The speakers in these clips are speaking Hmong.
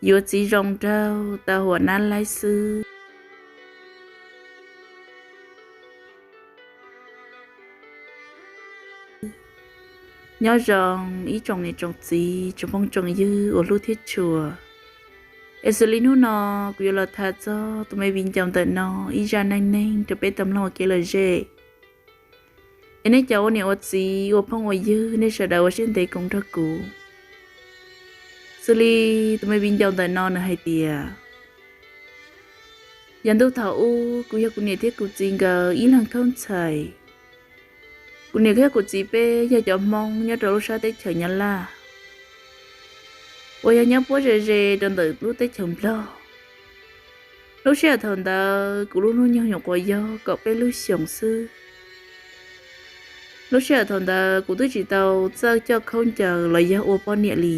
yuav txiv zoo nraug tau huam nab laib xwb. Nyob zoo ib tsoom niam tsoom txiv tsoom phooj tsoom ywg uas hlub thiab tshua. Es xws li hnub no kuv yuav los tham txog tus me viv ncaus ntawm no ib zaj neej neeg rau peb tau mloog ua kev lom zem. Es nej cov ua niam ua txiv ua phooj ua ywg nej sawv daws ua siab ntev koom nrog kuv. Xws li tus me viv ncaus ntawm no nws hais tias, yav ntuj thaum ub kuv yog kuv niam thiab kuv txiv nkawd ib leeg khaub ntxhais. Kuv niam thiab kuv txiv peb yog cov Hmoob nyob rau lub sab teb chaws Nyab Laj uas yog nyob puab ze ze rau ntawm lub teb chaws Nplog. Lub sij hawm thaum ntawd kuv lub hnub nyoog nyuam qhuav yog kaum peb lub xyoos xwb. Lub sij hawm thaum ntawd kuv twb tsis tau txawj coj khaub ncaws los yog ua poj niam li.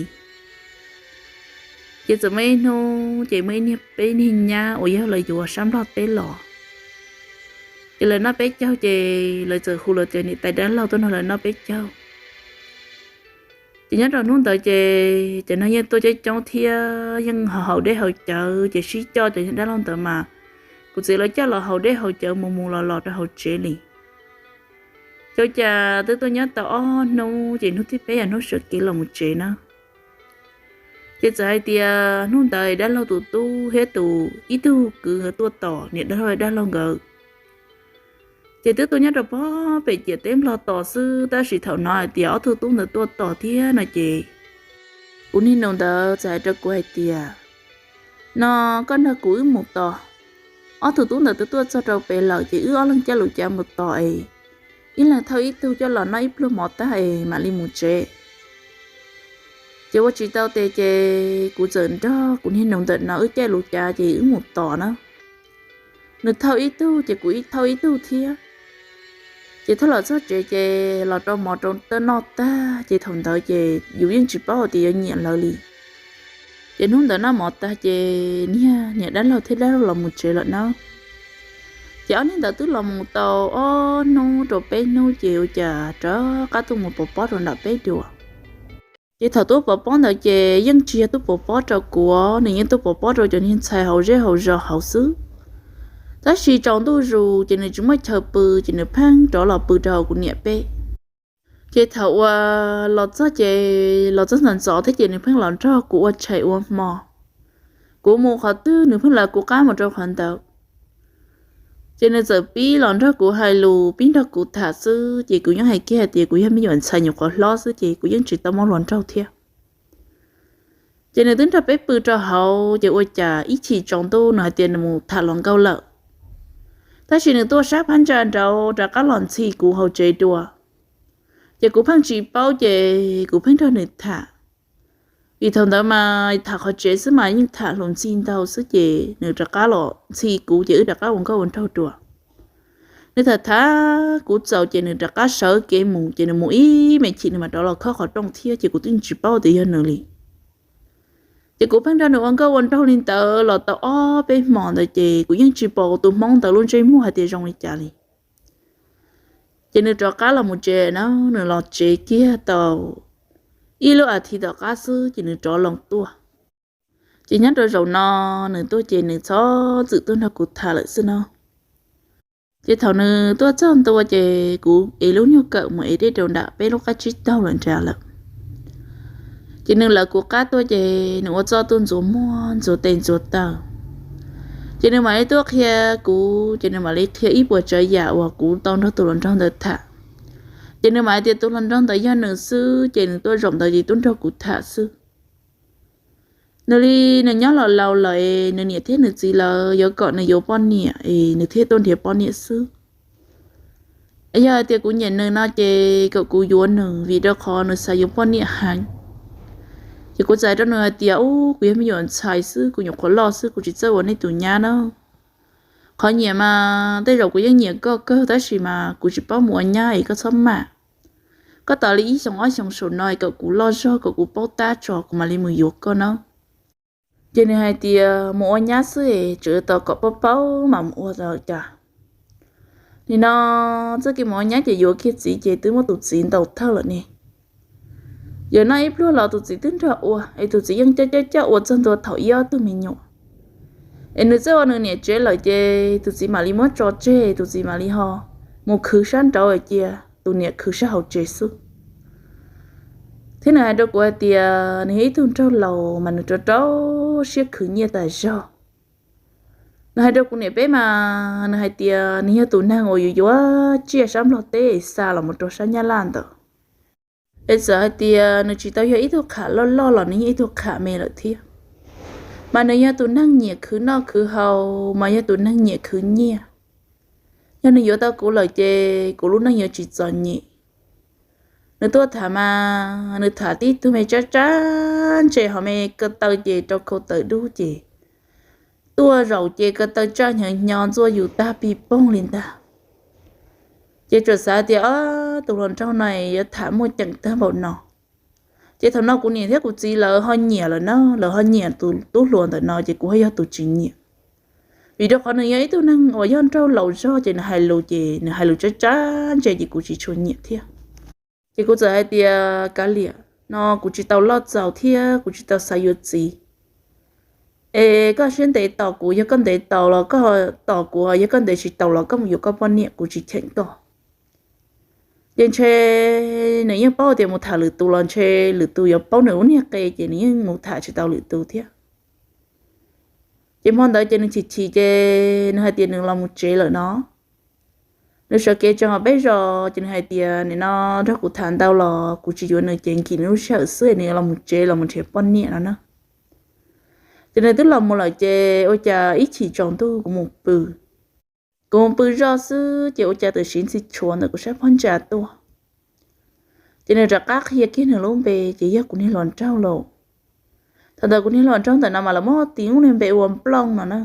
Ces txawm muaj ib hnub ces muaj ib niag peb niag nyab uas yog lawv yuav sab Nplog teb los, ces lawv noj peb caug ces lawv txawm hu lawv cov niam tais dab laug tuaj nrog lawv noj peb caug. Ces nyob rau hnub ntawd ces cov neeg yeej tuaj coob coob thiab yeej haus dej haus cawv ces sib coj cov dab laug ntawd mas kuv txiv lawv coj los haus dej haus cawv mus mus los los rau hauv tsev li. Ces ua cas twb tuaj nyob tau ob hnub ces hnub thib peb yog hnub sawv kev los mus tsev na. Ces txawm hais tias hnub ntawd dab laug tus tub thiab tus ib tug kwv nkawd tuaj tos niam dab laug dab laug nkawd. Ces twb tuaj nyob rau pog pem ciam teb Nplog tos xwb, tab sis thaum hnov hais tias ob tug tub ntawd tuaj tos thiab no ces kuv niag nus ntawd txawm hais rau kuv hais tias, no koj nrog kuv wb mus tos. Ob tug tub ntawd twb tuaj txog rau pem lawm ces wb ob leeg caij lus cav mus tos es ib leeg thauj ib tug coj los noj ib pluag mov tag es mam li mus tsev. Ces ua tsis tau tes ces kuv txawm nrog kuv niag nus ntawm no wb caij lus cav ces wb mus tos na. Nws thauj ib tug ces kuv ib thauj ib tug thiab. Ces thauj los txog tsev ces los rau mov rau tawb noj tag ces thaum ntawd ces yus yeej tsis paub hais tias yuav nyiam lawv li. Ces hnub ntawd noj mov tag ces niag niam dab laug thiab dab laug los mus tsev lawm na. Ces ob niag ntawd twb los mus tau ob hnub rau peb hnub ces ua cas rov qab tuaj mus pov pob rau nram peb dua. Ces thaum tuaj pov pob ntawd ces yeej tsis yog tuaj pov pob rau kuv, nws yeej tuaj pov pob rau cov niag ntxhais hauv zej hauv zos hauv xwb. Tab sis tsaus ntuj zus ces nws tsis muaj chaw pw ces nws pheej rov los pw rau hauv kuv niam peb. Ces thaum uas los txog ces los txog ntxov ntxov thiab ces nws pheej los nrog kuv ua tshais ua hmo. Kuv mus qhov twg nws pheej lawv kuv qab mus rau qhov ntawd. Ces nws txawm pib los nrog kuv hais lus pib nrog kuv tham xwb ces kuv yeej hais kiag hais tias kuv yog me nyuam ntxhais nyuam qhuav hlob xwb ces kuv yeej tsis tau muaj hluas nraug thiab. Ces nws twb nrog peb pw rau hauv ces ua cas ib chim tsaus ntuj nws hais tias nws mus tham hluas nkauj lawm. Tab sis nws tuaj sab phab ntsa nraud rov qab los ntxhi kuv hauv tsev dua. Ces kuv pheej tsis paub ces kuv pheej nrog nws tham. Vim thaum ntawd mas tham qhov tsev xwb mas yeej tham hluas ntxhi ntau xwb ces nws rov qab los ntxhi kuv ces wb rov qab ua nkauj ua nraug dua. Nws tham tham kuv txaus ces nws rov qab sawv kev mus ces nws mus ib me chim nws mam rov los khob qhov rooj thiab ces kuv twb tsis paub tias yog nws li. Ces kuv pheej nrog nws ua nkauj ua nraug li ntawd los tau ob peb hmo ntawd ces kuv yeej tsis pom tus hmoob ntawd lub ntsej muag hais tias zoo li cas li. Ces nws rov qab los mus tsev na, nws los tsev kiag tau ib lub as thiv tom qab xwb ces nws rov loo tuaj. Ces nyob rau zaum no nws tuaj ces nws txhob txwm tuaj nrog kuv tham lawm xwb no. Ces thaum nws tuaj txog ntua ces kuv ev lub nyuag kawm mus ev dej rau nram peb lub qab tsib taug lawm nrad lawm. Ces nws lawv kuv qab tuaj ces nws ua txuj tuaj ntxuav muag ntxuav tes ntxuav taw. Ces nws mam li tuaj qhia kuv ces nws mam li qhia ib puas tsav yam uas kuv tau nrog tus hluas nraug ntawd tham. Ces nws mam hais tias tus hluas nraug ntawd yog nws xwb ces nws tuaj zaum ntawd ces tuaj nrog kuv tham xwb. Nws li nws nyob los laus lawm es nws niam thiab nws txiv lawv yuav kom nws yuav poj niam es nws thiaj tuaj nrhiav poj niam xwb. Yog hais tias kuv nyiam nws no ces kom kuv yuav nws vim rau qhov nws xav yuav poj niam heev. Ces kuv txawm hais rau nws hais tias, ub, kuv yog me nyuam ntxhais xwb, kuv nyuam qhuav loj xwb, kuv tsis txawj ua nej tus nyab na. Qhov nyiam mas tej zaum kuv yeej nyiam koj kawg tab sis mas kuv tsis paub mus ua nyab es koj txhob mam. Koj tos li ib xyoos ob xyoos saum no es kom kuv loj zog kom kuv paub tab tso kuv mam li mus yuav koj na. Ces nws hais tias mus ua nyab xwb es tseem tos kom paub paub mas mus ua cas. Nim no txoj kev mus ua nyab ces yuav kiag txiv ces twb muab tus txiv ntaus thawj lawm ne. Yawm noj ib pluag los tus txiv twb nrog ua, es tus txiv yeej coj coj coj ua txog ntua thaum ib ob tug me nyuam. Es nws txawj ua nws niam tsev lawm ces tus txiv mam li muab tso tseg, tus txiv mam li ho mus khwv sab nraud cia, tus niam khwv sab hauv tsev xwb. Thiab nws hais rau kuv hais tias nws yog ib tug nraug laus mas nws rau rau siab khwv nyiaj tas zog. Nws hais rau kuv niam peb mas nws hais tias nws yog tus neeg uas yuav yuav tsiaj sab Nplog teb xa los mus rau sab Nyab Laj ntawd. Es txawm hais tias nws tsis tau yog ib tug qham loj loj los nws yog ib tug qham me lawm thiab. Mas nws yog tus neeg nyiam khwv noj khwv haus, mas yog tus neeg nyiam khwv nyiaj. Yog nws yuav tau kuv lawm ces kuv lub neej yuav tsis txom nyem. Nws tuaj tham mas nws tham tib tug me tsab tsab ntse ho me ko taw ces rau khau tawv dub ces tuaj zaum ces ko taw tsaj hnyo hnyo ntxuaj yus tag pig poog li ntag. Ces txawm xav tias ob tus hluas nraug no yuav tham muaj ceem tag npaum no. Ces thaum no kuv niam thiab kuv txiv lawv ho nyiam lawm na, lawv ho nyiam tus tub hluas ntawm no ces kuv ho yog tus tsis nyiam. Vim rau qhov nws yog ib tug neeg uas yog nraug laus zog ces nws hais lus ces nws hais lus tsab tsab ntse ces kuv tsis tshua nyiam thiab. Ces kuv txawm hais tias kav liam, no kuv tsis tau loj txaus thiab kuv tsis tau xav yuav txiv. Es koj siab ntev tos kuv, yog koj ntev tos los koj tos kuv, yog koj ntev tsis taus los koj mus yuav koj poj niam, kuv tsis cheem koj. Ces ntshe nws yeej paub tias mus tham lwm tus los ntshe lwm tus yuav paub nws lub niag qe ces nws yeej mus tham tsis tau lwm tus thiab. Ces hmo ntawd ces nws chim chim ces nws hais tias nws los mus tsev lawm no. Nws sawv kev tsees peb zos ces nws hais tias nim no nrog kuv tham ntau los kuv tsis yuav nws ces nkim nws lub sij hawm xwb, nws yuav los mus tsev los mus nrhiav poj niam no na. Ces nws twb los mus lawm ces ua cas ib chim tsaus ntuj kuv mus pw. Kuv mus pw zoj xwb ces ua cas twb siv ntxhi tshuav ntawm kuv sab phab ntsa tuaj. Ces nws rov qab qhia kiag nws lub npe ces yog kuv niag hluas nraug lauj. Thaum ntawd kuv niag hluas nraug ntawm no mas lawv muab tis lub niag npe ua Nplooj no na.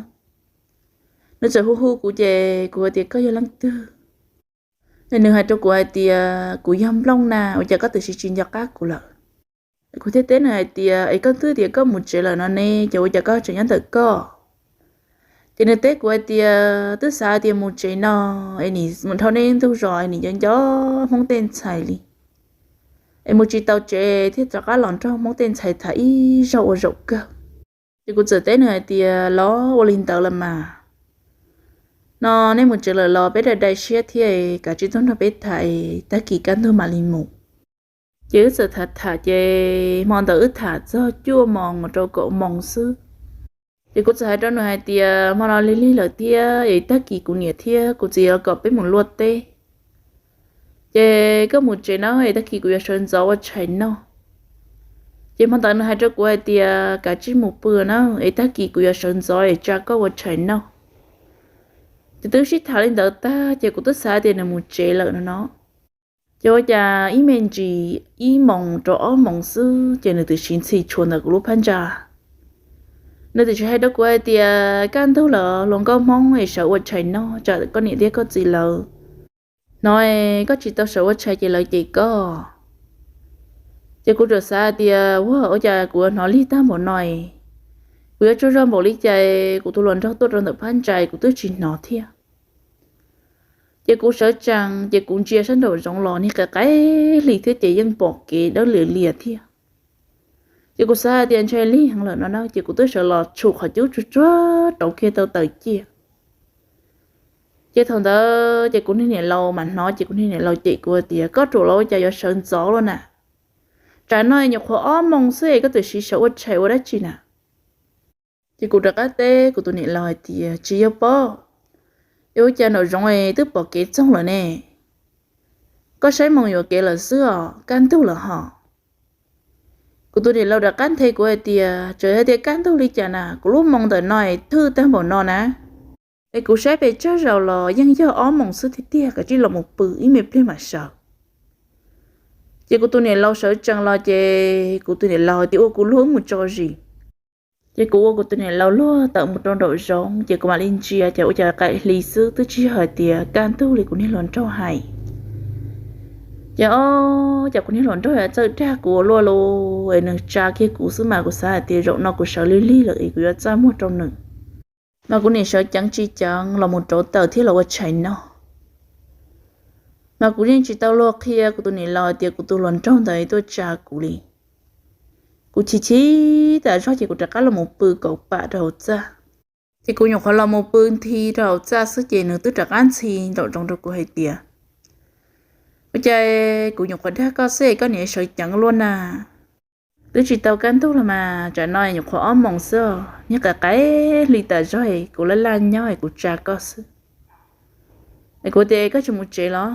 Nws txawm hu hu kuv ces kuv hais tias koj yog leej twg? Nws hais rau kuv hais tias kuv yog Nplooj na, ua cas koj twb siv tsis nco qab kuv lawm? Kuv thiaj teb nws hais tias es koj twb tias koj mus tsev lawm no ne, ces ua cas koj tseem nyob ntawm koj? Ces nws teb kuv hais tias twb xav tias mus tsev no es nim mus dhau nej ntug zos es nim nco nco Hmoob tej ntxhais li, es mus tsis tau tsev thiaj rov qab los nrog Hmoob tej ntxhais tham ib zaug ua zaum kawg. Ces kuv txawm teb nws hais tias los ua li ntawd los mas, no nej mus tsev lawm los peb dai dai siab thiab, kav tsij tuaj nrog peb tham, tag kis kaj ntug mam li mus. Ces wb txawm tham tham ces hmo ntawd wb tham txog cuaj moos mus rau kaum moos xwb. Ces kuv txawm hais rau nws hais tias hmo no lig lig lawm thiab es tag kis kuv niam thiab kuv txiv yuav kom peb mus luaj teb, ces koj mus tsev na es tag kis kuv yuav sawv ntxov ua tshais noj. Ces hmo ntawd nws hais rau kuv hais tias kav tsij mus pw na, es tag kis kuv yuav sawv ntxov es tsa koj ua tshais noj. Ces twb sib tham li ntawd tag ces kuv twb xav tias nws mus tsev lawm no no. Ces ua cas ib me ntsis ib moos rau ob moos xwb ces nws twb siv ntxhi tshuav ntawm kuv lub phab ntsa. Nws twb tsis hais rau kuv hais tias kaj ntug lawm hluas nkauj Hmoob es sawv ua tshais noj tsam koj niam thiab koj txiv lawv hnov es koj tsis tau sawv ua tshais ces lawv cem koj. Ces kuv txawm xav hais tias ua ua cas kuv hnov lig tag npaum no es kuv yuav tsaug zog npaum li cas, kuv tus hluas nraug tuaj rau ntawm phab ntsa kuv twb tsis hnov thiab. Ces kuv sawv tsees ces kuv ntsia sab nraum zoov los niag qaim qaim hli thiab ces yeej pom kev dawb lias lias thiab. Ces kuv xav hais tias ntshe lig heev lawm no na ces kuv twb sawv los tshum qhov cub tsuag tsuag rauv kiag tau taws ciaj. Ces thaum ntawd ces kuv niag niam laus mam hnov ces kuv niag niam laus cem kuv tias koj ruam los ua cas yuav sawv ntxov luaj na, tsam no nyuam qhuav ob moos xwb es koj twb siv sawv ua tshais ua dab tsi na? Ces kuv rov qab teb kuv tus niam laus hais tias tsis yog pob, es ua cas nraum zoov es twb pom kev txoog lawm ne, koj saib moos yuam kev lawm xwb os, kaj ntug lawm hos. Kuv tus niam laus rov qab nthe kuv hais tias txawm hais tias kaj ntug li cas na kuv lub moos ntawm no es thwj tag npaum no na, es kuv saib pes tsawg zaus los yeej yog ob moos xwb tiag tiag, kav tsij los mus pw ib me pliag mam sawv. Ces kuv tus niam laus sawv tsees los ces kuv tus niam laus tias ua kuv luag wb mus tso zis. Ces kuv ua kuv tus niam laus luag tawm mus rau nraum zoov ces kuv mam li ntsia ces ua cas qaim hli xwb twb tsis yog hais tias kaj ntug li kuv niag hluas nraug hais. Ces ob cov kuv niag hluas nraug txawj dag kuv ua luaj li, es nws tsa kiag kuv xwb mas kuv xav hais tias zaum no kuv sawv lig lig lawm es kuv yuav txaj muag rau nws. Mas kuv niam sawv ceev tsis ceev los mus rauv taws thiab los ua tshais noj. Mas kuv yeej tsis tau luag qhia kuv tus niam laus hais tias kuv tus hluas nraug ntawd tuaj tsa kuv li. Kuv chim chim tas zog ces kuv rov qab los mus pw kaum pam rau hauv txaj. Ces kuv nyuam qhuav los mus pw nthi rau hauv txaj xwb ces nws twb rov qab ntxhi nraum zoov rau kuv hais tias, Ua cas kuv nyuam qhuav dag koj xwb koj niaj sawv ceev luaj na? Twb tsis tau kaj ntug los mas, tsam no nyuam qhuav ob moos xwb, niag qais qais hli tas zog, kuv laj laj nyob es kuv tsa koj xwb. Es kuv tias, Koj tsis mus tsev los?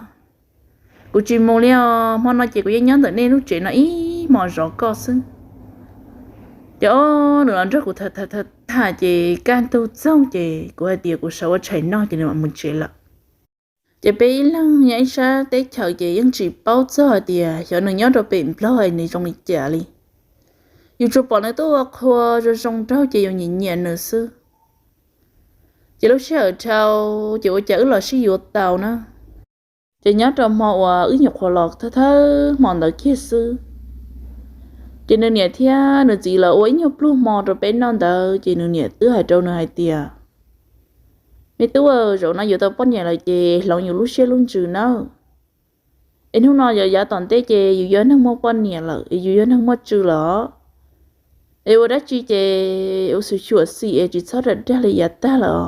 Kuv tsis mus li os, hmo no ces kuv yeej nyob ntawm nej lub tsev no ib hmos zov koj xwb. Ces ob nws los nrog kuv tham tham tham ces kaj ntug txoog ces kuv hais tias kuv sawv ua tshais noj ces nws mam mus tsev lawm. Ces peb ib leeg nyob ib sab teb chaws ces yeej tsis paub txog hais tias xyov nws nyob rau pem Nplog es nws zoo li cas li. Yus tsuas pom nws tuaj ua qhua zoo zoo nraug ces yus nyiam nyiam nws xwb. Ces lub sij hawm dhau ces ua cas wb los sib yuav tau na. Ces nyob rau hmo uas wb nyuam qhuav los thawj thawj hmo ntawd kiag xwb, ces nws niam thiab nws txiv los ua ib nyuag pluag hmo rau peb noj ntawd ces nws niam twb hais rau nws hais tias, Me tub, zaum no yuav tau poj niam lawm ces hloov yus lub siab lub ntsws nawb. Es hnub no yav tom ntej ces yus yog neeg muaj poj niam lawm es yus yog neeg muaj tswv lawm, es ua dab tsi ces ua xyuam xim es tsis txhob dag li yav tag lawm.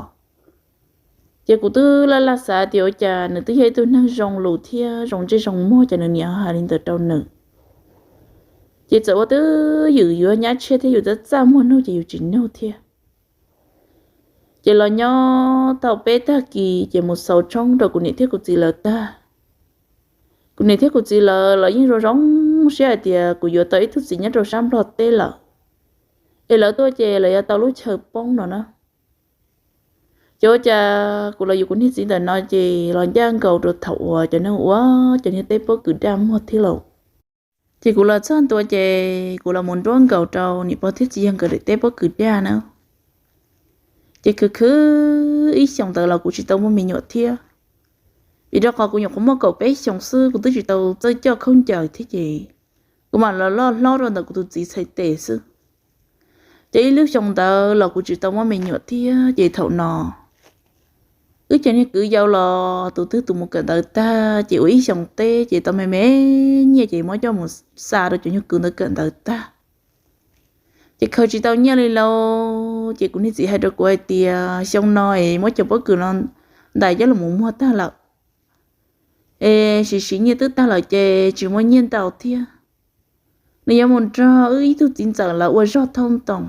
Ces kuv twb laj laj xav tias ua cas nws twb yog ib tug neeg zoo lus thiab zoo ntsej zoo muag ces nws niam hais li ntawd rau nws. Ces txawm ua twb ywm yuav nyab tshiab thiab yus txaj txaj muag nug ces yus tsis nug thiab. Ces los nyob tau peb tag kis ces mus xaus tshoob rau kuv niam thiab kuv txiv lawv tag. Kuv niam thiab kuv txiv lawv los yeej zoo zoo siab hais tias kuv yuav tau ib tug txiv nyob rau sab Nplog teb lawm, es lawv tuaj ces lawv yuav tau lub chaw poob no na. Ces ua cas kuv los yuav kuv niag txiv ntawm no ces los ncaj nkaus rau thaum uas cov neeg ua cov niag teb pob kws daj muag thiab lauj. Ces kuv los txog ntua ces kuv los mus nruab nkaus rau niam pog thiab txiv yawg nkawd daim teb pob kws daj na. Ces khwv khwv ib xyoos ntawd los kuv tsis tau muaj me nyuam thiab, vim rau qhov kuv nyuam qhuav muaj kaum peb xyoos xwb kuv twb tsis tau txawj coj khaub ncaws thiab ces kuv mam los loj hlob rau ntawm kuv tus txiv txhais tes xwb. Ces ib lub xyoo ntawd los kuv tsis tau muaj me nyuam thiab ces thaum no wb cov niag kwv yau los tus twg tus mus kawm ntawv tag ces ua ib xyoos teb ces tau me me nyiaj ces muab coj mus xa rau cov nyuag kwv ntawd kawm ntawv tag. Ces khaws tsis tau nyiaj li lauj, ces kuv niag txiv hais rau kuv hais tias xyoo no es muab cov pob kws no ntais coj los muag tag lawm, es siv siv nyiaj twb tag lawm ces tsis muaj nyiaj ntau thiab. Nws yuav mus nrog wb ib tug txiv ntxawm lawv ua zog thauj ntoo,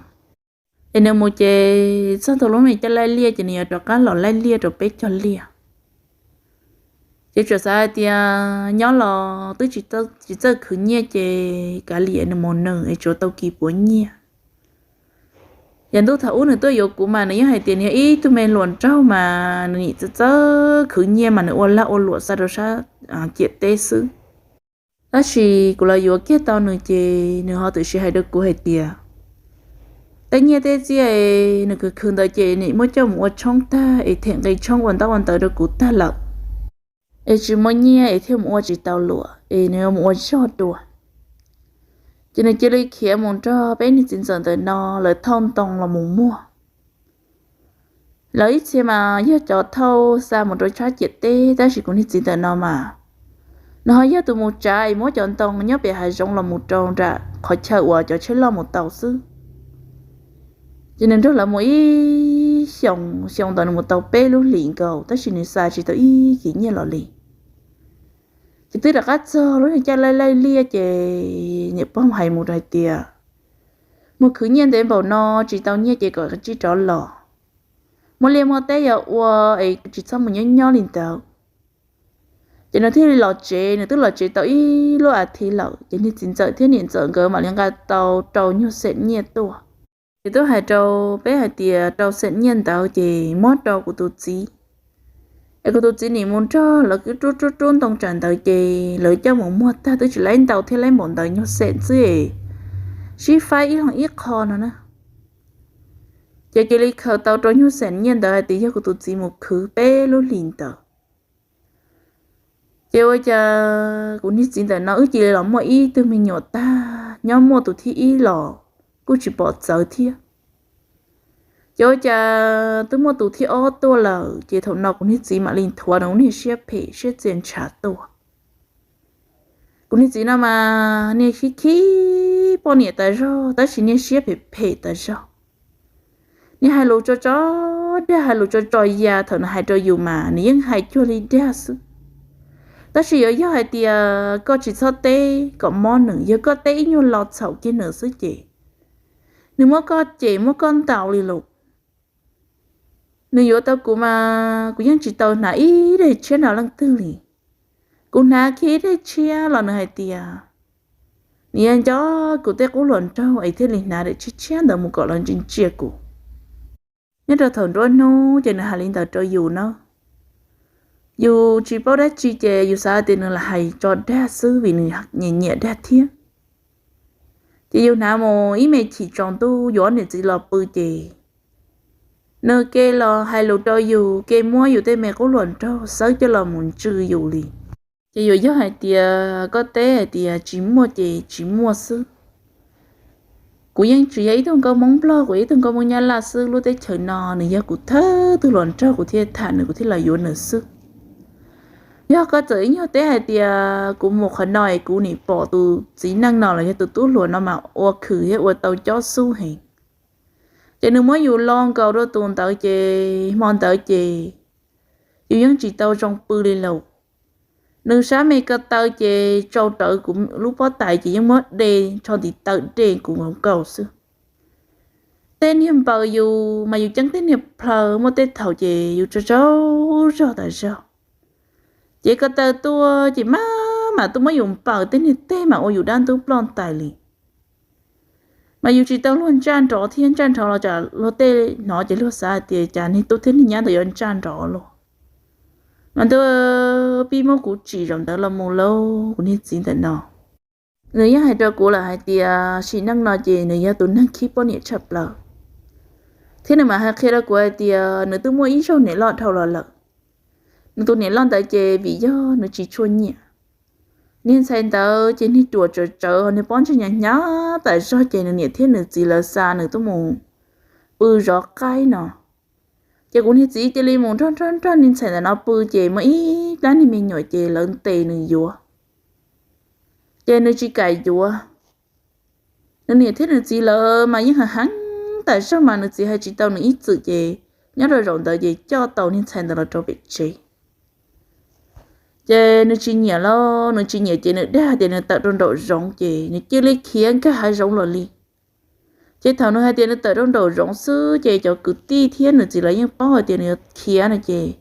es nws mus ces txog tau lub me caj laij liaj ces nws yuav rov qab los laij liaj rau peb cog liaj. Ces tsuas xav hais tias nyob los twb tsis txawj khwv nyiaj ces kav liam nws mus nws es tsuav tau kis puav nyiaj. Yog ntuj thaum ub nws tuaj yuav kuv mas nws yeej hais tias nws yog ib tug me hluas nraug mas nws nim txawj khwv nyiaj mas nws ua lag ua luam xa rau sab ciam teb xwb. Tab sis kuv los yuav kiag tau nws ces nws ho tam sim hais rau kuv hais tias tej nyiaj tej txiaj nws khwv khwv ntawd ces nim muab coj mus ua tshoob tag es them nqi tshoob ua ntaub ua ntawv rau kuv tag lawm, es tsis muaj nyiaj es thiaj mus ua tsis tau luam es nws mus ua zog dua. Ces nws cia li khiav mus nrog peb niag txiv ntxawm ntawm no lawv thauj ntoo los mus muag. Lawv ib txhia mas yog cov thauj xa mus rau sab ciam teb, tab sis kuv niag txiv ntawm no mas nws ho yog tus mus tsav es muab cov ntoo nyob pem hav zoov los mus rau nram qhov chaw uas cov tsheb loj mus tau xwb. Ces nws nrog lawv mus ib xyoos, xyoo ntawd nws mus tau peb lub hlis nkaus tab sis nws xa tsis tau ib kis nyiaj los li. Ces twb rov qab txog lub niag caj laij laij liaj ces niam pog hais mus hais tias mus khwv nyiaj ntev npaum no tsis tau nyiaj ces kom tsij rov los, muaj liaj muaj teb yuav ua es tsis txhob mus nyob nyob li ntawd. Ces nws thiaj li los tsev, nws twb los tsev tau ib lub as thiv lawm ces niag txiv ntxawm thiab niam ntxawm nkawd mam li nqa tau rau nyuag xeem nyiaj tuaj. Ces twb hais rau peb hais tias rau xeem nyiaj ntawd ces muab rau kuv tus txiv, es kuv tus txiv nim mus nrog lawv rub rub rub ntoo tsam ntawd ces lawv coj mus muag tag twb tsis laib ntau thiab, laib npaum ntawd nyuag xeem xwb, sib faib ib leeg ib qho no na. Ces cia li khaws tau rau nyuag xeem nyiaj ntawd hais tias yog kuv tus txiv mus khwv peb lub hlis ntawd. Ces ua cas kuv niag txiv ntawm no wb cia li los muaj ib tug me nyuam tag, nyob muaj tus thib ib los kuj tsis pom txawv thiab. Ces ua cas twb muaj tus thib ob tuaj lawm, ces thaum no kuv niag txiv mam li nthuav nws lub niag siab phem siab txia ntshav tuaj. Kuv niag txiv no mas niag khib khib poj niam tas zog, tab sis niag siab phem phem tas zog. Niag hais lus tso tso dag, hais lus tso tso ya. Thaum nws hais rau yus mas nws yeej hais cuag li dag xwb. Tab sis yuav yog hais tias koj tsis txhob teb kom mob nws, yog koj teb ib nyuag lo txhaum kiag nws xwb ces nws muab koj cem muab koj ntaus li lus. Nws yuav tau kuv mas kuv yeej tsis tau hnav ib daim tshiab nrog leej twg li. Kuv hnav kiag ib daim tshiab los nws hais tias nws yuav nco kuv tej qub hluas nraug es thiaj li hnav daim tshiab tshiab ntawd mus kom los ntsia ntsia kuv. Nyob rau thaum nruab hnub ces nws hais li ntawd rau yus na. Yus tsis paub dab tsi ces yus xav tias nws lam hais tso dag xwb vim nws nyiam nyiam dag thiab. Ces yus hnav mus ib me chim tsaus ntuj yus ob niam txiv los pw ces nws ke los hais lus rau yus, ke muab yus tej me qub hluas nraug xawb coj los mus ntsw yus li. Ces yuav yog hais tias koj teb hais tias tsis muaj ces tsis muaj xwb. Kuv yeej tsis yog ib tug nkauj Hmoob Nplog, kuv ib tug nkauj Hmoob Nyab Laj xwb, lub teb chaws no nws yog kuv thawj tug hluas nraug kuv thiaj tham nws, kuv thiaj los yuav nws xwb. Yog koj txawm ib nyuag teb hais tias kuv mus qhov no es kuv nim pom tus txiv neej no los yog tus tub hluas no mas ua khwm thiab ua tau cob xub heev, ces nws muab yus lo nkaus rau tus ntawd ces hmo ntawd ces yus yeej tsis tau zoo pw li lawm. Nws sab me ko taw ces tsau rawv kuv lub pob tais ces yeej muab de, tsho ntiv taw de kuv nkaus xwb. Tej niag npaws yus mas yus ceeb tej niag plhaw, muaj tej thaum ces yus tsaug tsaug zog tas zog. Ces ko taw tuaj ces maj mam tuaj muab yus npaws tej niag teg mas ua yus dab ntub ploj ntais li. Mas yus tsis tau luag ntsaj nrov thiab, ntsaj nrov los tsam luag tej hnov ces luag xav hais tias cas niag tub thiab niag nyab ntawd yuav ntsaj nrov los. Mas ntuj, pib muab kuv tsim zaum ntawd los mus lauj, kuv niag txiv ntawm no. Nws yeej hais rau kuv lawm hais tias sim neej no ces nws yog tus neeg khib poj niam tshaj plaws, thiab nws mam hais qhia rau kuv hais tias nws twb muaj ib zaug niam loj dhau los lawm. Nws tus niam loj ntawd ces vim yog nws tsis tshua nyiam niag ntxhais ntawd ces niag ruam tsawv tsawv, niag pob ntseg hnyav hnyav tas zog ces nws niam thiab nws txiv lawv xa nws tuaj mus pw zov qaib no. Ces kuv niag txiv cia li mus nrog nrog nrog niag ntxhais ntawm no pw ces muaj ib plab niag me nyuam ces lawv ntes nws yuav. Ces nws tsis kam yuav. Nws niam thiab nws txiv lawv mas yeej heev heev tas zog mas nws txiv hais tsis tau nws ib txwm ces nyob rau zaum ntawd ces coj tau niag ntxhais ntawd los rau pem tsev. Ces nws tsis nyiam lauj, nws tsis nyiam ces nws dag tias nws tawm rau nraum zoov ces nws cia li khiav nkag hav zoov los li. Ces thaum nws hais tias nws tawm rau nraum zoov xwb ces cov kwv tij thiab nws txiv lawv yeej paub hais tias nws yuav khiav no ces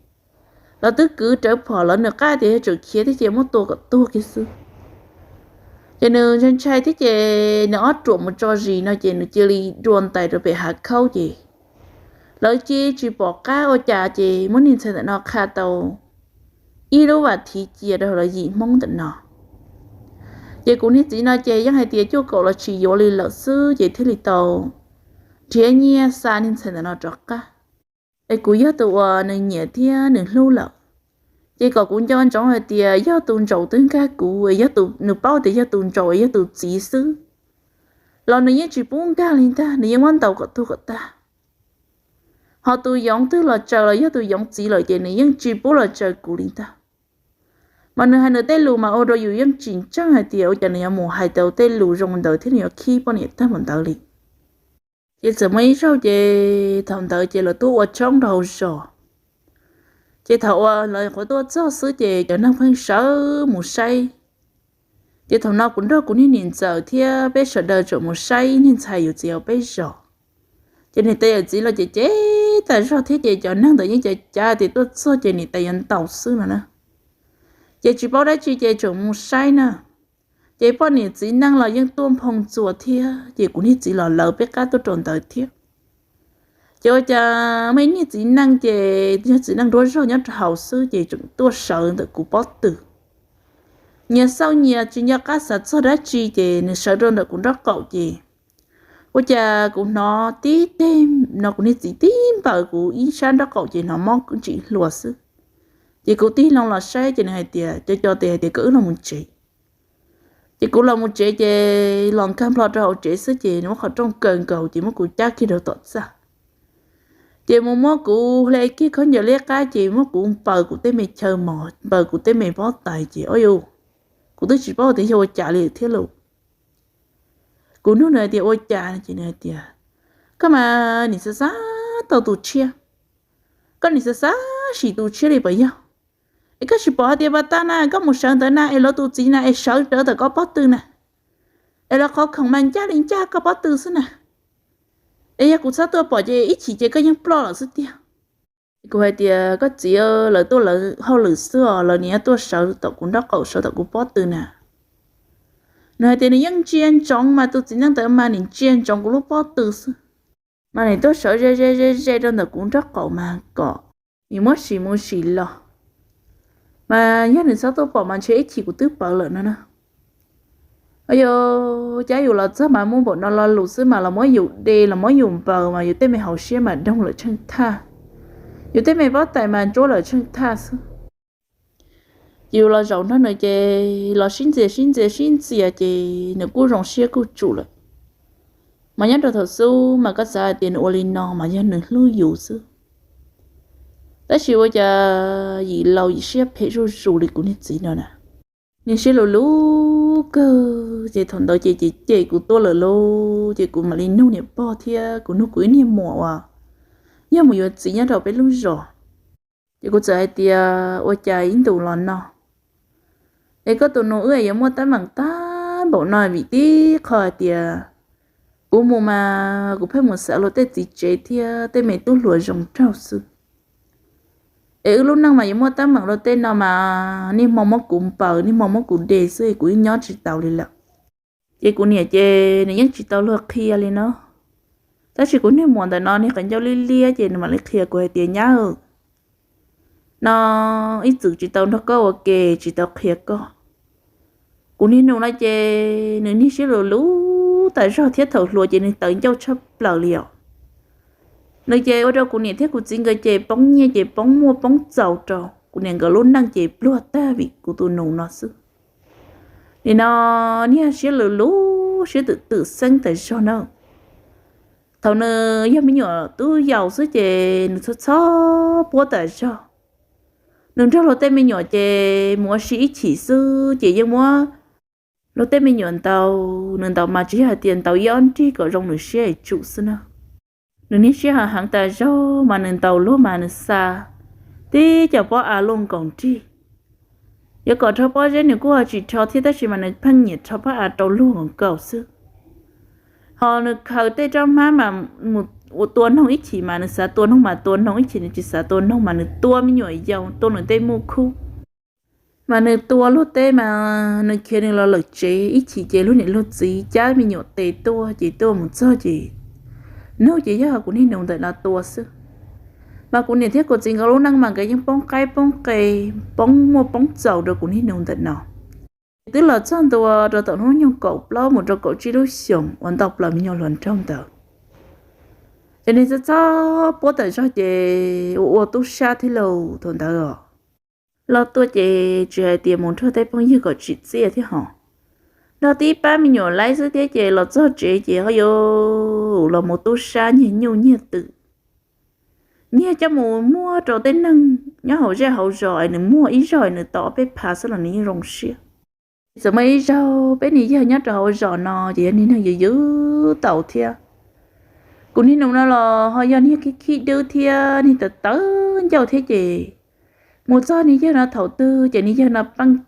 lawv twb kwv rawv phom lawv nws qab tias yog tseem khiav thiab ces muab tua kom tuag kiag xwb. Ces nws ntshai ntshai thiab ces nws ob ruam mus tso zis no ces nws cia li dua ntais rau pem hav khaub ces lawv cia tsis pom qab ua cas ces muab niag ntxhais ntawm no qha tau ib lub vas thiv cia rau lawv yim Hmoob ntawm no. Ces kuv niag txiv no ces yeej hais tias cuaj kaum los tsis yuav li lawm xwb ces thiaj li tau nrhiav nyiaj xa niag ntxhais ntawm no rov qab. Es kuv yog tus uas nws nyiam thiab nws hlub lawm, ces kom kuv nco ntsoov hais tias yog tus ntsaum twb nkag kuv, nws paub tias yog tus ntsaum es yog tus txiv xwb los nws yeej tsis pub nkag li ntag, nws yeej muab ntaus kom tuag kom tag. Ho tus yoov twg los tsaws los yog tus yoov txiv lawm ces nws yeej tsis pub los tsaws kuv li ntag. Mas nws hais nws tej lus mas ua rau yus yeej tsis ntseeg hais tias ua cas nws yuav mus hais tau tej lus zoo ntawd thiab nws yuav khib poj niam tag mus ntawd li. Ces txawm muaj ib zaug ces thaum ntawd ces lawv tuaj ua tshoob rau hauv zos. Ces thaum uas lawv qhuav tuaj txog xwb ces cov neeg pheej sawv mus saib. Ces thaum no kuv nrog kuv niag niam ntxawm thiab peb sawv daws tseem mus saib niag ntxhais yawm txiv hauv peb zos. Ces niam tais yawm txiv los ces cem tas zog thiab ces cov neeg ntawd yeej cav cav tias tuaj txog ces niam tais yuav ntaus xwb no na. Ces tsis paub dab tsi ces tseem mus saib na. Ces poj niam txiv neej los yeej tuaj nphoo txuas thiab ces kuv niag txiv los lawv peb qab tuaj rau ntawd thiab. Ces ua cas muaj ib niag txiv neej ces yog txiv neej nruab zog nyob rau hauv xwb ces tseem tuaj sawv ntawm kuv pob tw. Nyias xauj nyias tsis nco qab xav txog dab tsi ces nws sawv rau ntawm kuv nraub qaum ces ua cas kuv hnov tib teg no kuv niag txiv tib npaws kuv ib sab nraub qaum ces hnov mob ntsim hlua xwb. Ces kuv tig loo los saib ces nws hais tias cov co tes hais tias kom wb los mus tsev. Ces kuv los mus tsev ces los nkag nplo rau hauv tsev xwb ces nws muab qhov rooj kaw nkaus ces muab kuv cab kiag rau tom txaj. Ces mus muab kuv hle kiag khaub ncaws liab qab ces muab kuv npaws kuv tej me chaw mos, npaws kuv tej me pob tais ces o yus, Kuv twb tsis paub tias yog ua cas li thiab lauj. Kuv nug nws hais tias ua cas no ces nws hais tias, koj mas nim xav xav tau tus tshiab, koj nim xav xav sim tus tshiab li puas yog? Es koj tsis pom hais tias pas tag na koj mus sawv ntawd na es lawv tus txiv na es sawv rawv ntawm koj pob tw na, es lawv qhov khoom mas ncaj li ncaj koj pob tw xwb na. Es yog kuv txhob tuaj pom ces ib chim ces koj yeej ploj lawm xwb tiag. Kuv hais tias koj txiv, lawv tuaj lawv hauj lwm xwb os, lawv nim tuaj sawv tom kuv nraub qaum sawv tom kuv pob tw na. Nws hais tias nws yeej ntsia ntsoov mas tus txiv neej ntawd mas nim ntsia ntsoov kuv lub pob tw xwb, mas nim tuaj sawv ze ze ze ze rau ntawm kuv nraub qaum mas kom nim muab sim mus sim los, mas yog nws txhob tuaj pom mas ntshe ib chim kuv twb pawv lawm no na. Ayo, cas yus los txog mas muaj npaum no lo lus xwb mas los muab yus de los muab yus npaws mas yus tej me hauv siab mas doog lawm tsheej thaj, yus tej me pob tais mas ntsuab lawm tsheej thaj xwb. Ces yus los zaum nrog nws ces los sib ntxias sib ntxias sib ntxias ces nws kuj zoo siab kuj tsum lawm. Mas nyob rau thaum xub mas koj xav hais tias nws ua li no mas yog nws hlub yus xwb, tab sis ua cas yim laus yim siab phem zuj zus li kuv niag txiv no na. Niag siab luv luv kawg ces thaum ntawd ces ces cem kuv tuaj lawm lauj, ces kuv mam li nug niam pog thiab kuv nug kuv ib niag muam uas yog mus yuav txiv nyob rau peb lub zos. Ces kuv txawm hais tias ua cas ib ntus los no es koj tus nus wb yuav muaj teeb meem tag npaum no vim tib qho hais tias kuv mus mas kuv pheej mus xav luag tej txiv tsev thiab tej me tub hluas zoo nraug xwb. Es wb lub neej mas yuav muaj teeb meem luag tej no mas niaj hmo muab kuv npaws niaj hmo muab kuv de xwb kuv yeej nyob tsis taus li lawm. Ces kuv niam ces nws yeej tsis tau luag qhia li no, tab sis kuv niag muam ntawm no niag qhov ncauj liab liab ces nws mam li qhia kuv hais tias nyab, no ib txwm tsis tau nrog koj ua ke tsis tau qhia koj. Kuv niag nus no ces nws niag siab luv luv tas zog thiab thaum hluas ces nws tawv ncauj tshaj plaws li os. Nws ces ua rau kuv niam thiab kuv txiv nkawd ces poob nyiaj ces poob muaj poob txaus rau kuv niam nkawd lub neej ces pluag tag vim kuv tus nus no xwb. Nim no niag siab luv luv siab twm twm xeeb tas zog na. Thaum nws yog me nyuam tub yaus xwb ces nws txhob txhob puab tas zog. Nws nrog luag tej me nyuam ces mus ua si ib chim xwb ces yeej muab luag tej me nyuam ntaus, nws ntaus mas tsis yog hais tias ntaus ib ob nrig kom zoo nws siab es tsum xwb na. Nws niag siab heev heev tas zog mas nws ntaus luag mas nws xa tib cov pob av luaj nkaus nrig. Yuav kom rho pob zeb nws kuj ho tsis rho thiab tab sis mas nws pheej nyiam rho pob av rau luag nkaus nkaus xwb. Ho nws khaws tej roj hmab mas mus tua noog ib chim mas nws xav tua noog mas tua noog ib chim, nws tsis xav tua noog mas nws tua me nyuam yaus tua nws tej muaj khub. Mas nws tua luag tej mas nws khiav nws los lawm tsev ib chim ces luag niam luag txiv cab me nyuam tes tuaj ces tuaj mus txog ces nug ces yog kuv niag nus ntawm no tua xwb. Mas kuv niam thiab kuv txiv nkawd lub neej mas nkawd yeej poob qaib poob qe, poob muaj poob txaus rau kuv niag nus ntawm no. Ces twb los txog ntua rau tom hnub nyoog kaum plaub mus rau kaum tsib lub xyoos uas ntau plaws me nyuam hluas nraug ntawd, ces nws txhob txhob puab tas zog ces ua ua tub sab thiab lauj thaum ntawd os. Los tuaj ces tsis hais tias mus nrog tej phooj ywg kom tsim txiaj thiab hos, nrog tib pab me nyuam laib xwb thiab ces los txog tsev ces ho yuav los mus tub sab nyiag nyuj nyiag twm, nyiag coj mus muag rau tej neeg nyob hauv zej hauv zos es nws muag ib zaug es nws tau ob peb phav xwb los nws yeej zoo siab. Txawm muaj ib zaug peb niag yawg nyob rau hauv zos no ces yog niag neeg yws yws taus thiab. Kuv niag nus no los ho yog niag khib khib dwb thiab niag tawv tawv ncauj thiab ces mus txog niag yawg no thaum twg ces niag yawg no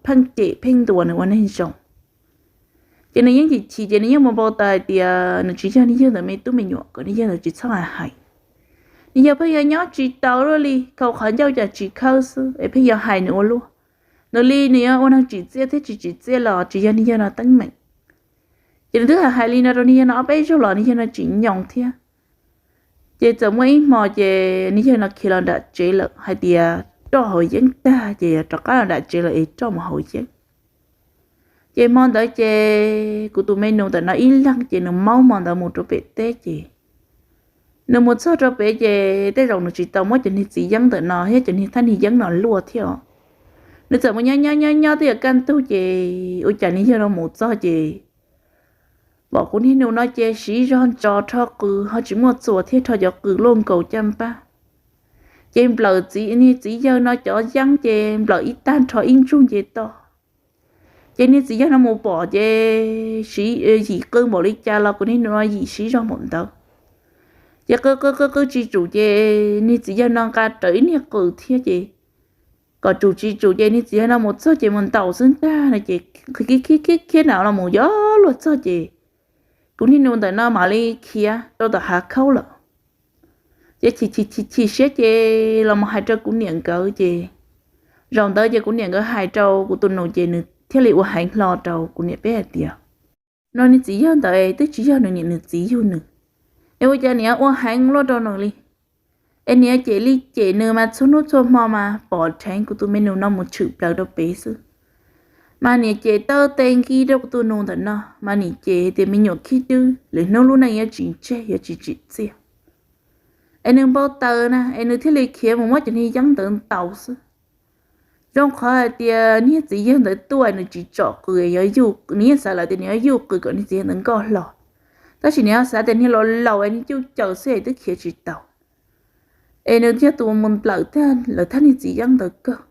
pheej cem pheej ntuas nws ua neeg zoo. Ces nws yeej chim chim ces nws yeej mus npau taws hais tias nws tsis yog niag yawg ntawd me tub me nyuam kom niag yawg ntawd tsis txhob hais hais. Niag yawg pheej yog nyob tsis tau luaj li, khau qhov ncauj cas tsis khawb xwb es pheej yog hais nws ua luaj. Nws li nws yuav ua neeg tsim txiaj thiab tsis tsim txiaj los tsis yog niag yawg no teeb meem. Ces nws twb hais hais li no rau niag yawg no ob peb zaug los niag yawg no tsis nyoo thiab. Ces txawm muaj ib hmo ces niag yawg no khiav los nram tsev lawm hais tias roj haus yeeb tag ces rov qab los nram tsev lawm es roj mus haus yeeb. Ces hmo ntawd ces kuv tus me nus ntawm no ib leeg ces nws maub hmo ntawd mus rau pem teb ces nws mus txog rau pem ces tej zaum nws tsis tau muab cov niag txiv yeeb ntawm no thiab cov niag thaj niag yeeb no luaj thiab os. Nws txawm mus nyob nyob nyob nyob twb yuav kaj ntug ces ua cas niag yawg no mus txog ces pom kuv niag nus no ces siv zog ntso rho qws ho tsis muaj txuas thiab rho cov qws luaj nkaus caj npab. Ces nplawm txiv niag txiv yawg no cov yeeb ces nplawm ib tag nrho ib ntsug nce toj. Ces niag txiv yawg no mus pom ces yim qw npaum li cas los kuv niag nus no yim siv zog npaum ntawd. Ces qw qw qw qw tsis tsum ces niag txiv yawg no nqa rawv ib niag qws thiab ces kom tsum tsis tsum ces niag txiv yawg no mus txog ces mus ntaus xwb ntag no ces khiav khiav khiav khiav na los mus yuav luag txog ces kuv niag nus ntawm no mam li khiav rau tom hav khaub lawm. Ces chim chim chim chim siab ces los mus hais rau kuv niam nkawd ces zaum ntawd ces kuv niam nkawd hais rau kuv tus nus ces nws thiaj li ua heev hlo rau kuv niam peb hais tias, no niag txiv yawg ntawd twb tsis yog nws niam nws txiv yug nws, es ua cas niam ua heev luaj rau nws li. Es niam cem li cem nws mas txhua hnub txhua hmo mas pom dheev kuv tus me nus no mus tshwm plaws rau pem xwb. Mas niam cem taw tes nki rau kuv tus nus ntawm no mas niam cem tias me nyuam khib dwb lwm hnub lub neej yuav tsis ntseg yuav tsis tsim txiaj. Es nws npau taws na es nws thiaj li khiav mus muab cov niag yeeb ntawd ntaus xwb. Zoo qhov hais tias niag txiv yawg ntawd tuaj nws tsis tsom qws, nws yeej xav lawm tias nws yuav yuj qws kom niag txiv yawg ntawd nkoj hlo, tab sis nws xav tias niag laus laus es niag cuj caws xwb es twb khiav tsis tau, es nws yog tus mus nplawm tag lawv thaj niag txiv yeeb ntawd kawg.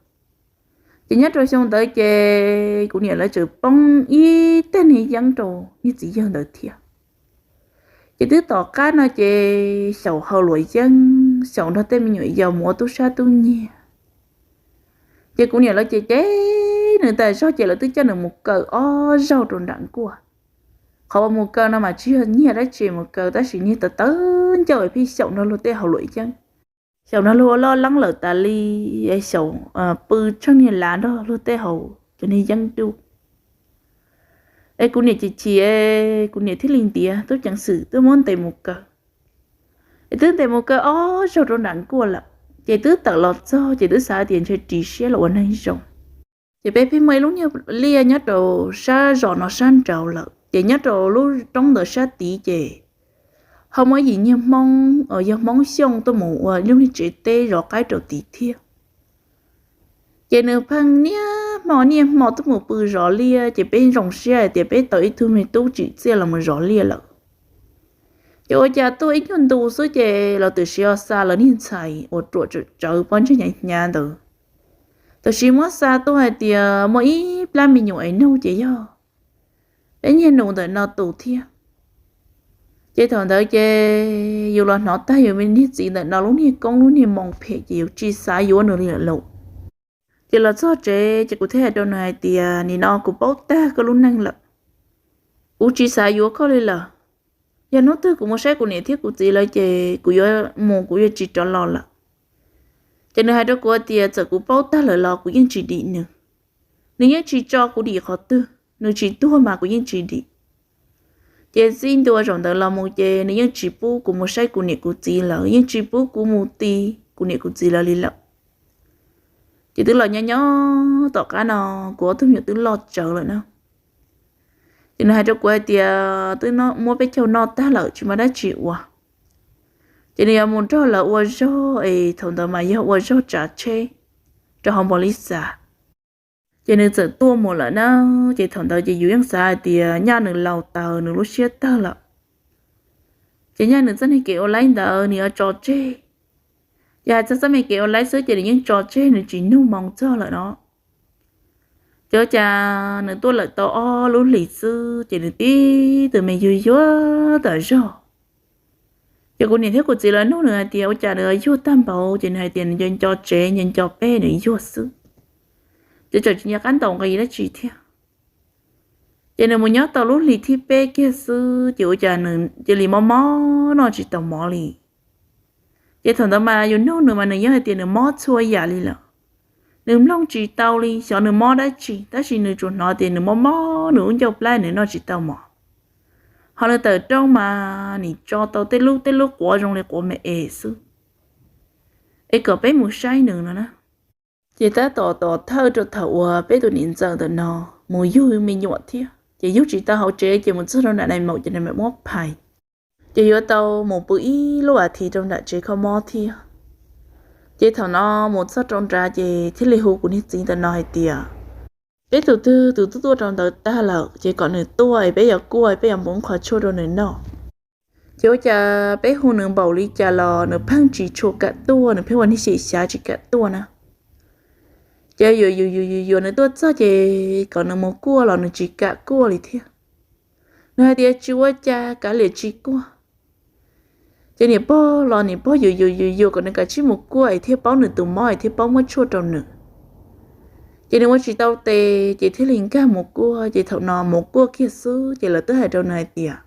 Ces nyob rau xyoo ntawd ces kuv niam lawv tseem poob ib tag niag yeeb rau niag txiv yawg ntawd thiab. Ces twb tom qab no ces xyaum haus luam yeeb, xyaum nrog tej me nyuam yaus mus ua tub sab tub nyiag. Ces kuv niam lawv ces cem nws tas zog ces lawv twb coj nws mus kaw ob zaug rau nram nkuaj. Qhov uas mus kaw no mas tsis yog nyiag dab tsi mus kaw tab sis niag tawv tawv ncauj es pheej xyaum nrog luag tej haus luam yeeb, xyaum nrog luag ua loj leeb lawm tas li, xyaum pw tsheej niag lav nrog luag tej haus cov niag yeeb dub. Es kuv niam chim chim, kuv niam thiaj li ntiav tub ceev xwm twb muab ntes mus kaw. Es twb ntes mus kaw ob zaug rau nram nkuaj lawm ces twb tawm los txog ces twb xav tias ntshe ris siab los ua neeg zoo. Ces peb pheej muaj ib lub niag liaj nyob rau sab zos no sab nraud lawm ces nyob rau lub roob ntawd sab tid ces ho muaj ib yim niag Hmoob, yog Hmoob Xyooj tuaj mus ua ib lub niag tsev teb zov qaib rau tid thiab. Ces nws pheej niaj hmo niaj hmo tuaj mus pw zov liaj ces peb zoo siab hais tias peb tau ib tug me tub tsim txiaj los mus zov liaj lawm. Ces ua cas tuaj ib nyuag ntu xwb ces lawv tam sim ho xa lawv niag ntxhais uas ruam tsawv tsawv pob ntseg hnyav hnyav ntawd, tam sim muab xa tuaj hais tias muaj ib plab me nyuam es nug ces yog peb niag nus ntawm no tus thiab. Ces thaum ntawd ces yus los hnov tag yus niag txiv ntawm no lub niag koob lub niag moo phem ces yus tsis xav yuav nws li lawm lauj. Ces los txog tsev ces kuv thiaj hais rau nws hais tias nim no kuv paub tag koj lub neej lawm, kuv tsis xav yuav koj li lawm. Yog hnub twg kuv mus saib kuv niam thiab kuv txiv lawm ces kuv yuav mus, kuv yuav tsis rov los lawm. Ces nws hais rau kuv tias txawm kuv paub tag lawm los kuv yeej tsis dim nws, nws yeej tsis tso kuv dim qhov twg, nws tsis tuag mas kuv yeej tsis dim. Ces txij ntua zaum ntawd los mus ces nws yeej tsis pub kuv mus saib kuv niam kuv txiv lawm, yeej tsis pub kuv mus ti kuv niam kuv txiv lawv li lawm. Ces twb los nyob nyob tom qab no kuv ob tug me nyuam twb loj tsawv lawm na. Ces nws hais rau kuv hais tias twb muab peb caug noj tag lawm tsis muaj dab tsi ua, ces nws yuav mus nrog lawv ua zog es thaum ntawd mas yog ua zog tsav tsheb rau hauv npaus li xas. Ces nws txawm tuaj mus lawm na, ces thaum ntawd ces yus yeej xav hais tias nyaj nws laus taws nws lub siab tawg lawm, ces nyaj nws txoj me kev ua laib ntawd nws yuav tso tseg. Ces hais txog txoj me kev ua laib xwb ces nws yeej tso tseg nws tsis nug moo txog lawm no. Ces ua cas nws tuaj lawm tau ob lub hlis xwb ces nws tib tug me yuag yuag tas zog. Ces kuv niam thiab kuv txiv lawv nug nws hais tias ua cas nws yuag tag npaum ces nws hais tias nws nco nco tsev nco nco peb nws yuag xwb, ces txawm tsis nco qab ntaus nqi dab tsi thiab. Ces nws mus nyob tau lub hlis thib peb kiag xwb ces ua cas nws cia li mob mob noj tsis tau mov li. Ces thaum ntawd mas yus nug nws mas nws yeej hais tias nws mob txhua yam li lawm, nws mloog tsis tau li xyov nws mob dab tsi tab sis nws tsuas hnov tias nws mob mob nws lub ncauj plab nws noj tsis tau mov. Ho nws tawm rooj mas nim tso tau tej lub tej lub quav zoo li quav me es xwb, es kom peb mus saib nws no na. Ces tab tom tos thawj rau thaum uas peb tus niam ntxawm ntawm no mus yug me nyuam thiab ces yug tsis tau hauv tsev ces mus txog rau nram nais maum ces nais maum muab phais, ces yuav tau mus pw ib lub as thiv rau nram tsev kho mob thiab. Ces thaum no mus txog rau nrad ces thiaj li hu kuv niag txiv ntawm no hais tias peb tus twg tus twb tuaj rau ntawd tag lawm ces kom nws tuaj es peb yuav kuaj peb yuav npoo qhov tshuaj rau nws noj. Ces ua cas peb hu nws npaum li cas los nws pheej tsis tshua kam tuaj, nws pheej ua niag xyem xyav tsis kam tuaj na. Ces yuam yuam yuam yuam yuam nws tuaj txog ces kom nws mus kuaj los nws tsis kam kuaj li thiab. Nws hais tias tsis ua cas, kav liam tsis kuaj. Ces niam pog los niam pog yuam yuam yuam yuam kom nws kav tsij mus kuaj es thiaj paub nws tus mob es thiaj paub muab tshuaj rau nws. Ces nws ua tsis tau tes ces thiaj li nkag mus kuaj, ces thaum no mus kuaj kiag xwb ces lawv twb hais rau nws hais tias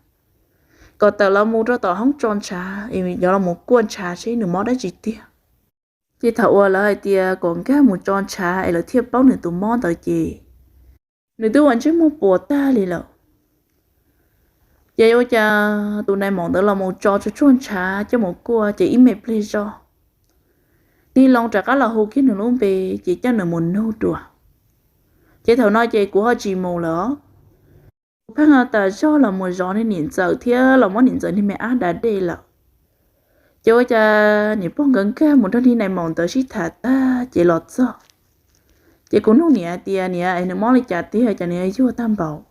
kom tawm los mus rau tom hoob tso ntshav es yuav los mus kuaj ntshav seb nws mob dab tsi tiag. Ces thaum uas lawv hais tias kom nkag mus tso ntshav es lawv thiaj paub nws tus mob ntawd ces nws twb ua ntsej muag puas tag li lawm. Ces ua cas tus nais maum ntawd los mus tso tsuag tsuag ntshav coj mus kuaj ces ib me pliag zog, tig loo rov qab los hu kiag nws lub npe ces coj nws mus nug dua. Ces thaum no ces kuv ho tsis mus lawm os. Kuv pheej tas zog los mus zov niam ntxawm thiab los muab niam ntxawm niag me ab da dej lawm. Ces ua cas niam pog nkawd nkag mus nrog niag nais maum ntawd sib tham tag ces los txog. Ces kuv nug niam hais tias niam, nws mob li cas tiag cas nws yuag tag npaum.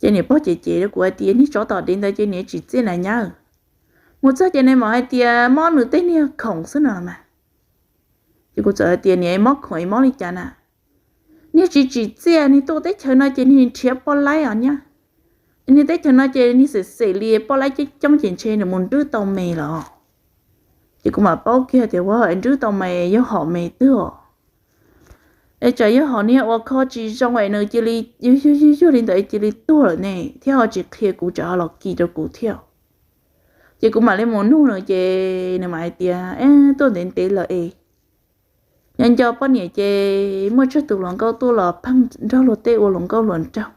Ces niam pog cem cem rau kuv hais tias niag tsov tom dev ntawd ces niam tsis txiaj na nyab. Mus txog ces nais maum hais tias mob nws tej niag khoom xwb no mas. Ces kuv txawm hais tias niam, mob khoom es mob li cas na? Niag tsis tsim txiaj, niag tuaj teb chaws no ces niag nrhiav poj laib os nyab. Niag teb chaws no ces niag xem xem li poj laib coob coob ces ntshe nws mus nrwb tau me los. Ces kuv mam paub kiag tias ua nrwb tau me yog hom me twg os. Es tsam yog hom niag ua kho tsis zoo es nws cia li yuag yuag yuag li ntawd es cia li tuag lawm ne thiab ho tsis qhia kuv tsam ho los kis rau kuv thiab. Ces kuv mam li mus nug nws ces nws mam hais tias tuaj ntev ntev lawm es nyob nco poj niam ces muaj tsawg tus hluas nkauj tuaj los pheej nrog luag tej ua hluas nkauj hluas nraug.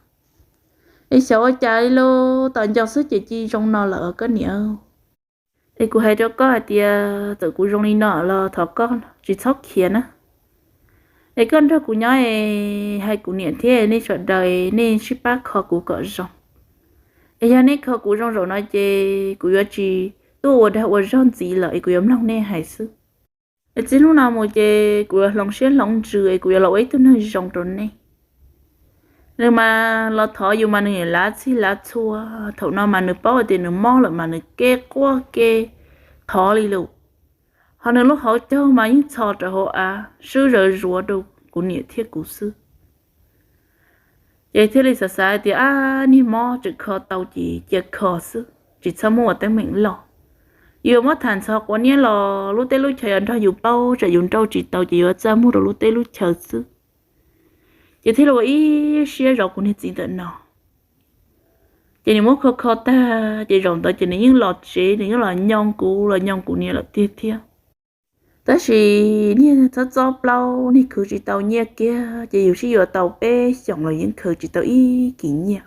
Es xyov ua cas li los tom nco xwb ces cia zoo no lawm koj niam. Es kuv hais rau koj hais tias txawm kuv zoo li no los thov koj tsis txhob khiav na. Es koj nrog kuv nyob es hais kuv niam thiab nej sawv daws nej sib pab kho kuv kom zoo. Es yog nej kho kuv zoo zaum no ces kuv yuav tsis tuaj ua dag ua zog ntxiv lawm es kuv yuav mloog nej hais xwb. Es txij hnub no mus ces kuv yuav hloov siab hloov ntsws es kuv yuav los ua ib tug neeg zoo rau nej. Nws mas los thov yus mas nws lav txhij lav txhua, thaum no mas nws paub tias nws mob lawm mas nws kev quaj kev thov li lawm. Ho nws lub hauv caug mas yeej txhos rau hauv av swb zawv zuav rau kuv niam thiab kuv xwb. Ces thiaj li xav xav tias ab niag mob tseem kho tau ces cia kho xwb tsis txhob muab ua teeb meem loj. Yuav muab tham ntxhov quav niab los lub teb lub chaw yuav nrog yus paub tsam yus nrauj tsis tau ces yuav txaj muag rau lub teb lub chaw xwb. Ces thiaj li ua ib siab zov kuv niag txiv ntawm no. Ces nws muab kho kho tag ces zaum ntawd ces nws yeej los tsev nws yeej los nyoo kuv los nyoo kuv niam lawm tiag thiab. Tab sis niag txhob txob plaub niag khwv tsis tau nyiaj kiag ces yus sib yuav tau peb xyoos los yeej khwv tsis tau ib kis nyiaj.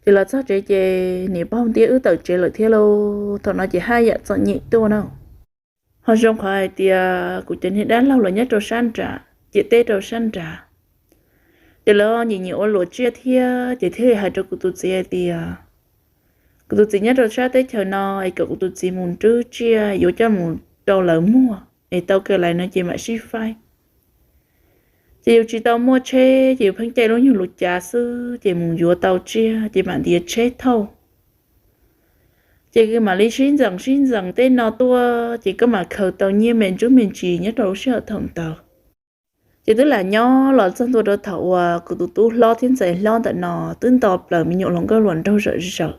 Ces los txog tsev ces niam pog ntiab wb tawm tsev lawm thiab lauj. Thaum no ces haj yam txom nyem tuaj na. Ho zoo qhov hais tias kuv cov niag dab laug los nyob rau sab nrad, ciam teb rau sab nrad, ces lawv nyiam nyiam ua luam tsiaj thiab ces thiaj li hais rau kuv tus txiv hais tias kuv tus txiv nyob rau sab teb chaws no es kom kuv tus txiv mus nrwb tsiaj yuav coj mus rau lawv muag es tau kawg lais no ces mam sib faib. Ces yus tsis tau muaj tsheb ces yus pheej caij lub nyuag lus cav xwb ces mus yuav tau tsiaj ces mam ntiav tsheb thauj. Ces mam li sib ntxees sib ntxees tej no tuaj ces koj mam khaws tau nyiaj me ntsuj me ntsis nyob rau lub sij hawm thaum ntawd. Ces twb lam nyob los txog ntua rau thaum uas kuv tus tub hlob thiab ntxhais hlob ntawm no twb nto plaws me nyuam hluas nkauj hluas nraug zawm zaws.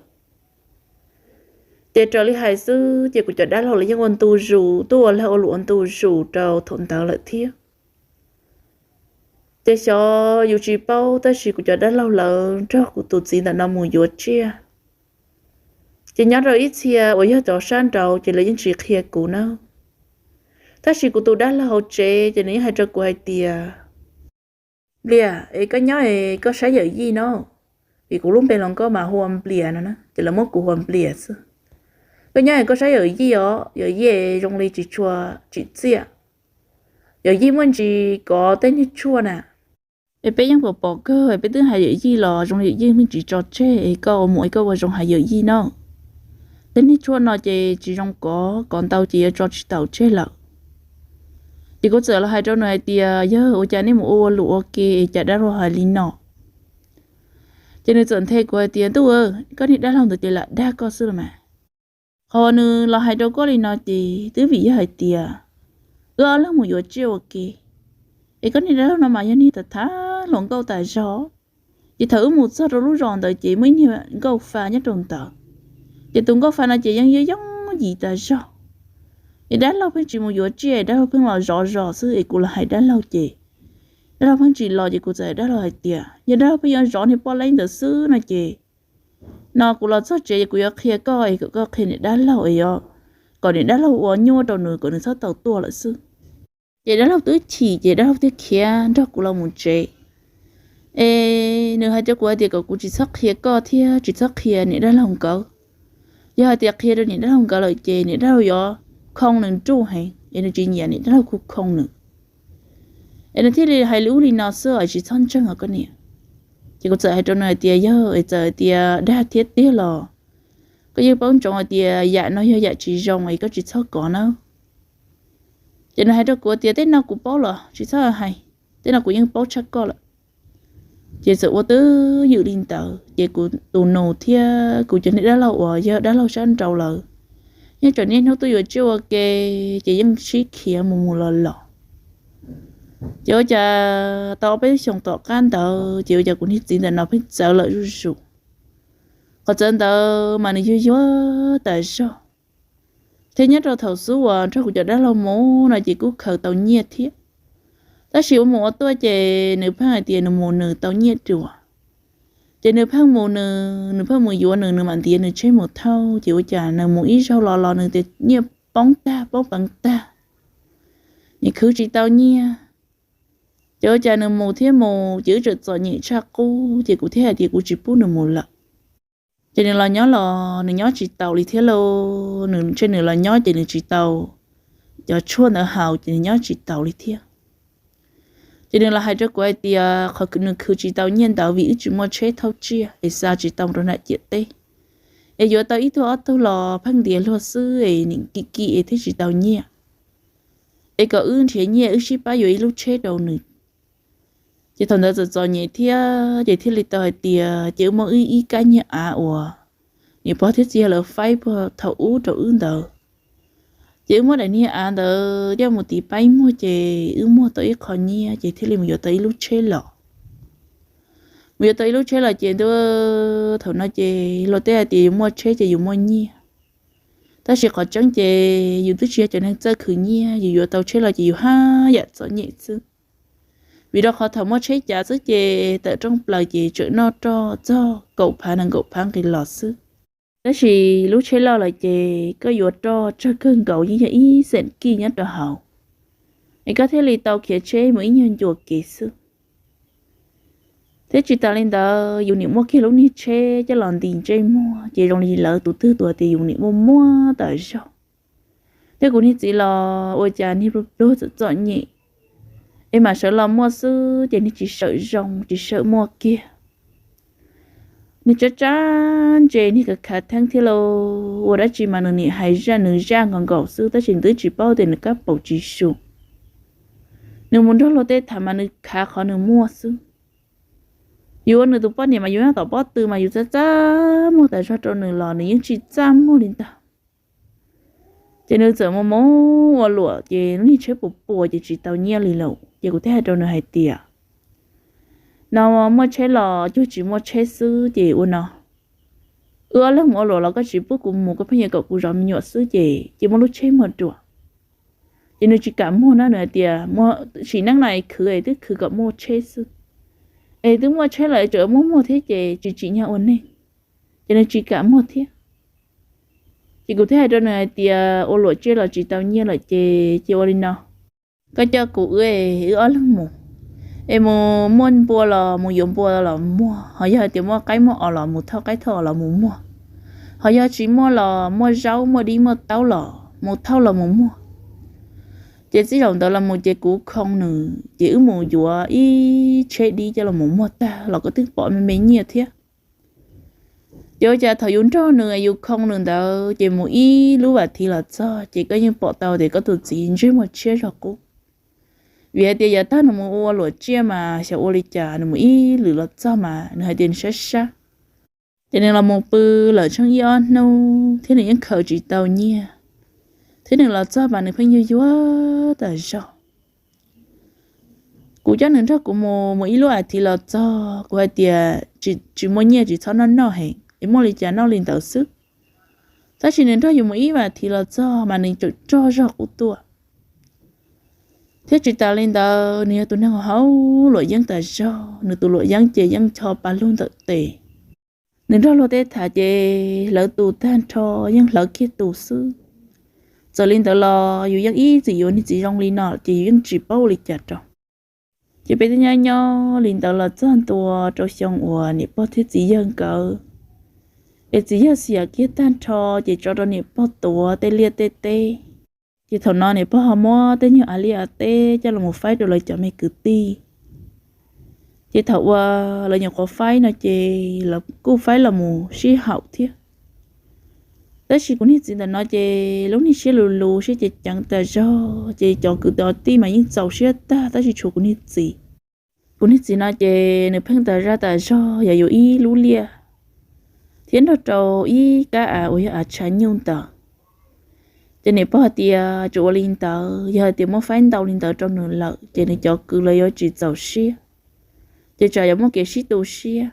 Ces raws li hais xwb ces kuv cov dab laug los yeej ua ntu zus tuaj ua lag ua luam ua ntu zus rau thaum ntawd lawm thiab. Ces xyov yus tsis paub tab sis kuv cov dab laug lawv nrog kuv tus txiv ntawm no mus yuav tsiaj. Ces nyob rau ib txhia uas yog cov sab nraud ces lawv yeej tsis qhia kuv na. Tab sis kuv tus dab laug hauv tsev ces nws yeej hais rau kuv hais tias Nplias, es koj nyob es koj saib Yawm Yij no, vim kuv lub npe hluas nkauj mas hu ua Nplias no na ces lawv muab kuv hu ua Nplias xwb. Koj nyob es koj saib Yawm Yij os, Yawm Yij zoo li tsis tshua tsim txiaj. Yawm Yij muaj ntsis kov tej niag tshuaj na, es peb yeej pom pom kawg, peb twb hais Yawm Yij los zoo li Yawm Yij muaj ntsis tso tseg, es koj ua mus es koj ua zoo hais Yawm Yij no. Tej niag tshuaj no ces tsis zoo kov, kov ntau ces yuav tso tsis taus tseg lawm. Ces kuv txawm los hais rau nws hais tias yog ua cas nej mus ua ua luam ua ke es cas dab laug hais li no. Ces nws txawm nthe kuv hais tias ntuj, koj niag dab laug ntawd ces lam dag koj xwb los mas. Qhov nws los hais rau koj li no ces twb vim yog hais tias wb ob leeg mus yuav tsiaj ua ke, Es koj niag dab laug no mas yog niag tham tham hluas nkauj tas zog. Ces thaum wb mus txog rau lub zos ntawd ces muaj ib niag nkauj fa nyob rau ntawd. Ces tus nkauj fa no ces yeej yooj yim tas zog. Es dab laug pheej tsis mus yuav tsiaj, dab laug pheej los zov zos xwb es kuv los hais dab laug ces dab laug pheej tsis los ces kuv txawm hais dab laug hais tias yog dab laug pheej yuav zov niag poj leeb ntawd xwb no ces no kuv los txog tsev es kuv yuav qhia koj es kom koj qhia niam dab laug es yog kom niam dab laug ua nyuaj rau nws kom nws txhob tau tuaj lawm xwb. Ces dab laug twb chim ces dab laug thiaj khiav nrog kuv los mus tsev. Es nws hais rau kuv hais tias kom kuv tsis txhob qhia koj thiab tsis txhob qhia niam dab laug nkawd. Yog hais tias qhia rau niam dab laug nkawd lawm ces niam dab laug yuav khoo nws nruj heev es nws tsis nyiam niam dab laug khoo khoo nws. Es nws thiaj li hais li ub li no xwb es tsis txhob ntseeg os koj niam. Ces kuv txawm hais rau nws hais tias yog es txawm tias dag thiab tiag los koj yeej paub ntsoov hais tias yam no yog yam tsis zoo es koj tsis txhob kov na. Ces nws hais rau kuv tias tej no kuv paub los tsis txhob hais, tej no kuv yeej paub tshaj koj lawm. Ces txawm ua twj ywm li ntawd ces kuv tus nus thiab kuv cov niag dab laug uas yog dab laug sab nraud lawm yeej tseem niaj hnub tuaj yuav tsiaj ua ke, ces yeej sib khiav mus mus los los. Ces ua cas tau ob peb xyoos tom qab ntawd ces ua cas kuv niag txiv ntawm no pheej txawv lawm zuj zus. Qhov txawv ntawd mas nws yuag yuag tas zog. Thiab nyob rau thaum xub uas nrog kuv cov dab laug mus no ces kuj khaws tau nyiaj thiab. Tab sis ua mus ua tuaj ces nws pheej hais tias nws mus nws tau nyiaj dua. Ces nws pheej mus nws, nws pheej mus yuav nws, nws mam ntiav nws tsheb mus thauj. Ces ua cas nws mus ib zaug los los nws tias nyiaj poob tag poob peev tag, nws khwv tsis tau nyiaj. Ces ua cas nws mus thiab mus ces wb tseem txom nyem tshaj qub ces kuv thiaj hais tias kuv tsis pub nws mus lawm. Ces nws los nyob los nws nyob tsis taus li thiab lauj, nws ntshe nws los nyob ces nws tsis tau cov tshuaj ntawd haus ces nws nyob tsis taus li thiab. Ces nws los hais rau kuv hais tias qhov nws khwv tsis tau nyiaj ntawd vim wb tsis muaj tsheb thauj tsiaj es xa tsis tau rau nram ciam teb, es yuav tau ib tug ob tug los pheej ntiav luag xwb es nim kim kim es thiaj tsis tau nyiaj, es kom wb nrhiav nyiaj wb sib pab yuav ib lub tsheb rau nws. Ces thaum ntawd txom txom nyem thiab ces thiaj li tau hais tias ces wb muab wb ib kab nyiag av uas niam pog thiab txiv yog lawv faib puag thaum ub rau wb ntawd, ces wb muab daim nyiag av ntawd coj mus tiv paib muag ces wb muag tau ib qho nyiaj ces thiaj li mus yuav tau ib lub tsheb los. Mus yuav tau ib lub tsheb los ces ntu, thaum no ces luag tej hais tias yus muaj tsheb ces yus muaj nyiaj, tab sis qhov tseeb ces yus twb tsis yog cov neeg txawj khwv nyiaj, yus yuav tau tsheb los ces yus haj yam txom nyem xwb. Vim rau qhov thaum muaj tsheb cav xwb ces tawm rooj plaws ces tseem noj roj txog kaum phav nees nkaum phav nqis los xwb. Tab sis lub tsheb loj lawm ces koj yuav roj tsawg kawg nkaus yeej yog ib xeem kij nyob rau hauv, es koj thiaj li tau khiav tsheb mus ib nyuag ncua kev xwb. Thiab tsis tas li ntawd yus nim muaj kiag lub niag tsheb coj los nti ntsej muag ces zoo li lawv tus twg tus hais tias yus nim muaj muaj tas zog. Thiab kuv niag txiv los ua cas niag pluag pluag txom txom nyem, es mam sawv los muaj xwb ces niag tsis sawm zoo tsis sawm muaj kiag. Niag tsab tsab ntse niag khav khav theeb thiab lauj, ua dab tsi mas nws nim hais zaj nws zaj nkaus nkaus xwb tab sis nws twb tsis paub tias nws kab paus tsis su. Nws mus nrog luag tej tham mas nws khav qhov nws muaj xwb. Yus ua nws tus poj niam mas yus nyob tom pob tw mas yus txaj txaj muag tas zog rau nws los nws yeej tsis txaj muag li ntag. Ces nws txawm mus mus ua luam ces lub niag tsheb puas puas ces tsis tau nyiaj li lawm ces kuv thiaj hais rau nws hais tias no muaj tsheb los cuag tsis muaj tsheb xwb ces ua no, wb ob leeg mus ua luam los koj tsis pub kuv mus koj pheej yuav kom kuv zov me nyuam xwb ces cia muab lub tsheb muag dua. Ces nws tsis kam muag na, nws hais tias sim neej no es khwv es twb khwv kom muaj tsheb xwb, es twb muaj tsheb lawm es tseem muab muag thiab ces tsis tsim nyog ua neeg, ces nws tsis kam muag thiab. Ces kuv thiaj hais rau nws hais tias ua luam tsiaj los tsis tau nyiaj lawm ces cia ua li no, koj coj kuv wb, wb ob leeg mus, es mus muaj npua los mus yuav npua los muag, ho yog hais tias muaj qaib muaj os los mus thauj qaib thauj os los mus muag, ho yog tsis muaj los muaj zaub muaj dib muaj taub los mus thauj los mus muag. Ces txij zaum ntawd los mus ces kuv khoo nws ces wb mus yuav ib tsheb dib coj los mus muag tag los koj twb pom me me nyiaj thiab. Ces ua cas thaum yus nrog nws yus khoo nws ntawd ces mus ib lub vas thiv los txog ces koj yeej pom tau tias koj tus txiv ntsej muag tshiab zog qub. Vim hais tias yav tag nws mus ua luam tsiaj mas xyov ua li cas nws mus ib lwm los txog mas nws hais tias nws sab sab. Ces nws los mus pw lawm tsheej ib ob hnub thiab nws yeej khaws tsis tau nyiaj, thiab nws los txog mas nws pheej yuag yuag tas zog. Kuv coj nws nrog kuv mus mus ib lub as thiv los txog, kuv hais tias tsis muaj nyiaj tsis txhob noj noj heev es muaj li cas noj li ntawd xwb. Tab sis nws nrog yus mus ib vas thiv los txog mas nws tseem tsaug zog qub tuaj. Thiab tsis tas li ntawd nws yog tus neeg haus luam yeeb tas zog, nws tus luam yeeb ces yeej cho pa lug ntawm tes. Nws nrog luag tej tham ces hlawv tus tag nrho, yeej hlawv kiag tus xwb. Txawm li ntawd los yus yeej ib txwm yuav niag txiv zoo li no ces yus yeej tsis paub ua li cas rau. Ces peb twb nyob nyob li ntawd los txog ntua rau xyoo uas niam pog thiab txiv yawg nkawd, es txiv yawg xiam kiag tag nrho ces tso rau niam pog tuav tej liaj tej teb. Ces thaum no niam pog ho muab tej nyuag av liaj av teb coj los faib rau lawv cov me kwv tij. Ces thaum uas lawv nyuam qhuav faib no ces lawv kuj faib los mus sib haum thiab. Tab sis kuv niag txiv ntawm no ces lub niag siab lus lus siab ceev ceev tas zog, ces cov kwv tij mas yeej txaus siab tag tab sis tshuav kuv niag txiv. Kuv niag txiv no ces nws pheej tas zaj tas zog yog yuav ib lub liaj thiab nrog rau ib kab av uas yog av tshav nyuj ntawd. Ces niam pog hais tias tsuas ua li ntawd, yog hais tias muab faib ntau li ntawd rau nws lawm ces nws cov kwv lawv yuav tsis txaus siab, ces tsam yuav muaj kev sib tu siab.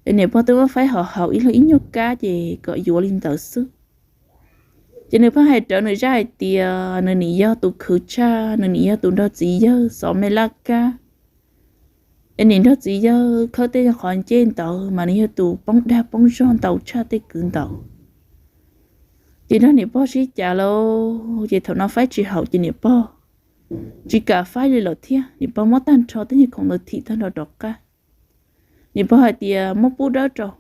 Es niam pog twb muab faib haum haum ib leeg ib nyuag kab ces kom yuav li ntawd xwb. Ces nws pheej hais rawv nws zaj hais tias nws nim yog tus khwv tshaj, nws nim yog tus nrog txiv yawg xov me laj kab, es nim nrog txiv yawg khawb tej qhov ncej ntawd mas nws yog tus poob dag poob zog ntau tshaj tej kwv ntawd. Ces nrog niam pog sib cav lauj, ces thaum no faib tsis haum ces niam pog tsis kam faib li lawm thiab, niam pog muab tag nrho tej nyuag khoom ntawd thim tag nrho rov qab. Niam pog hais tias muab pub dawb rau,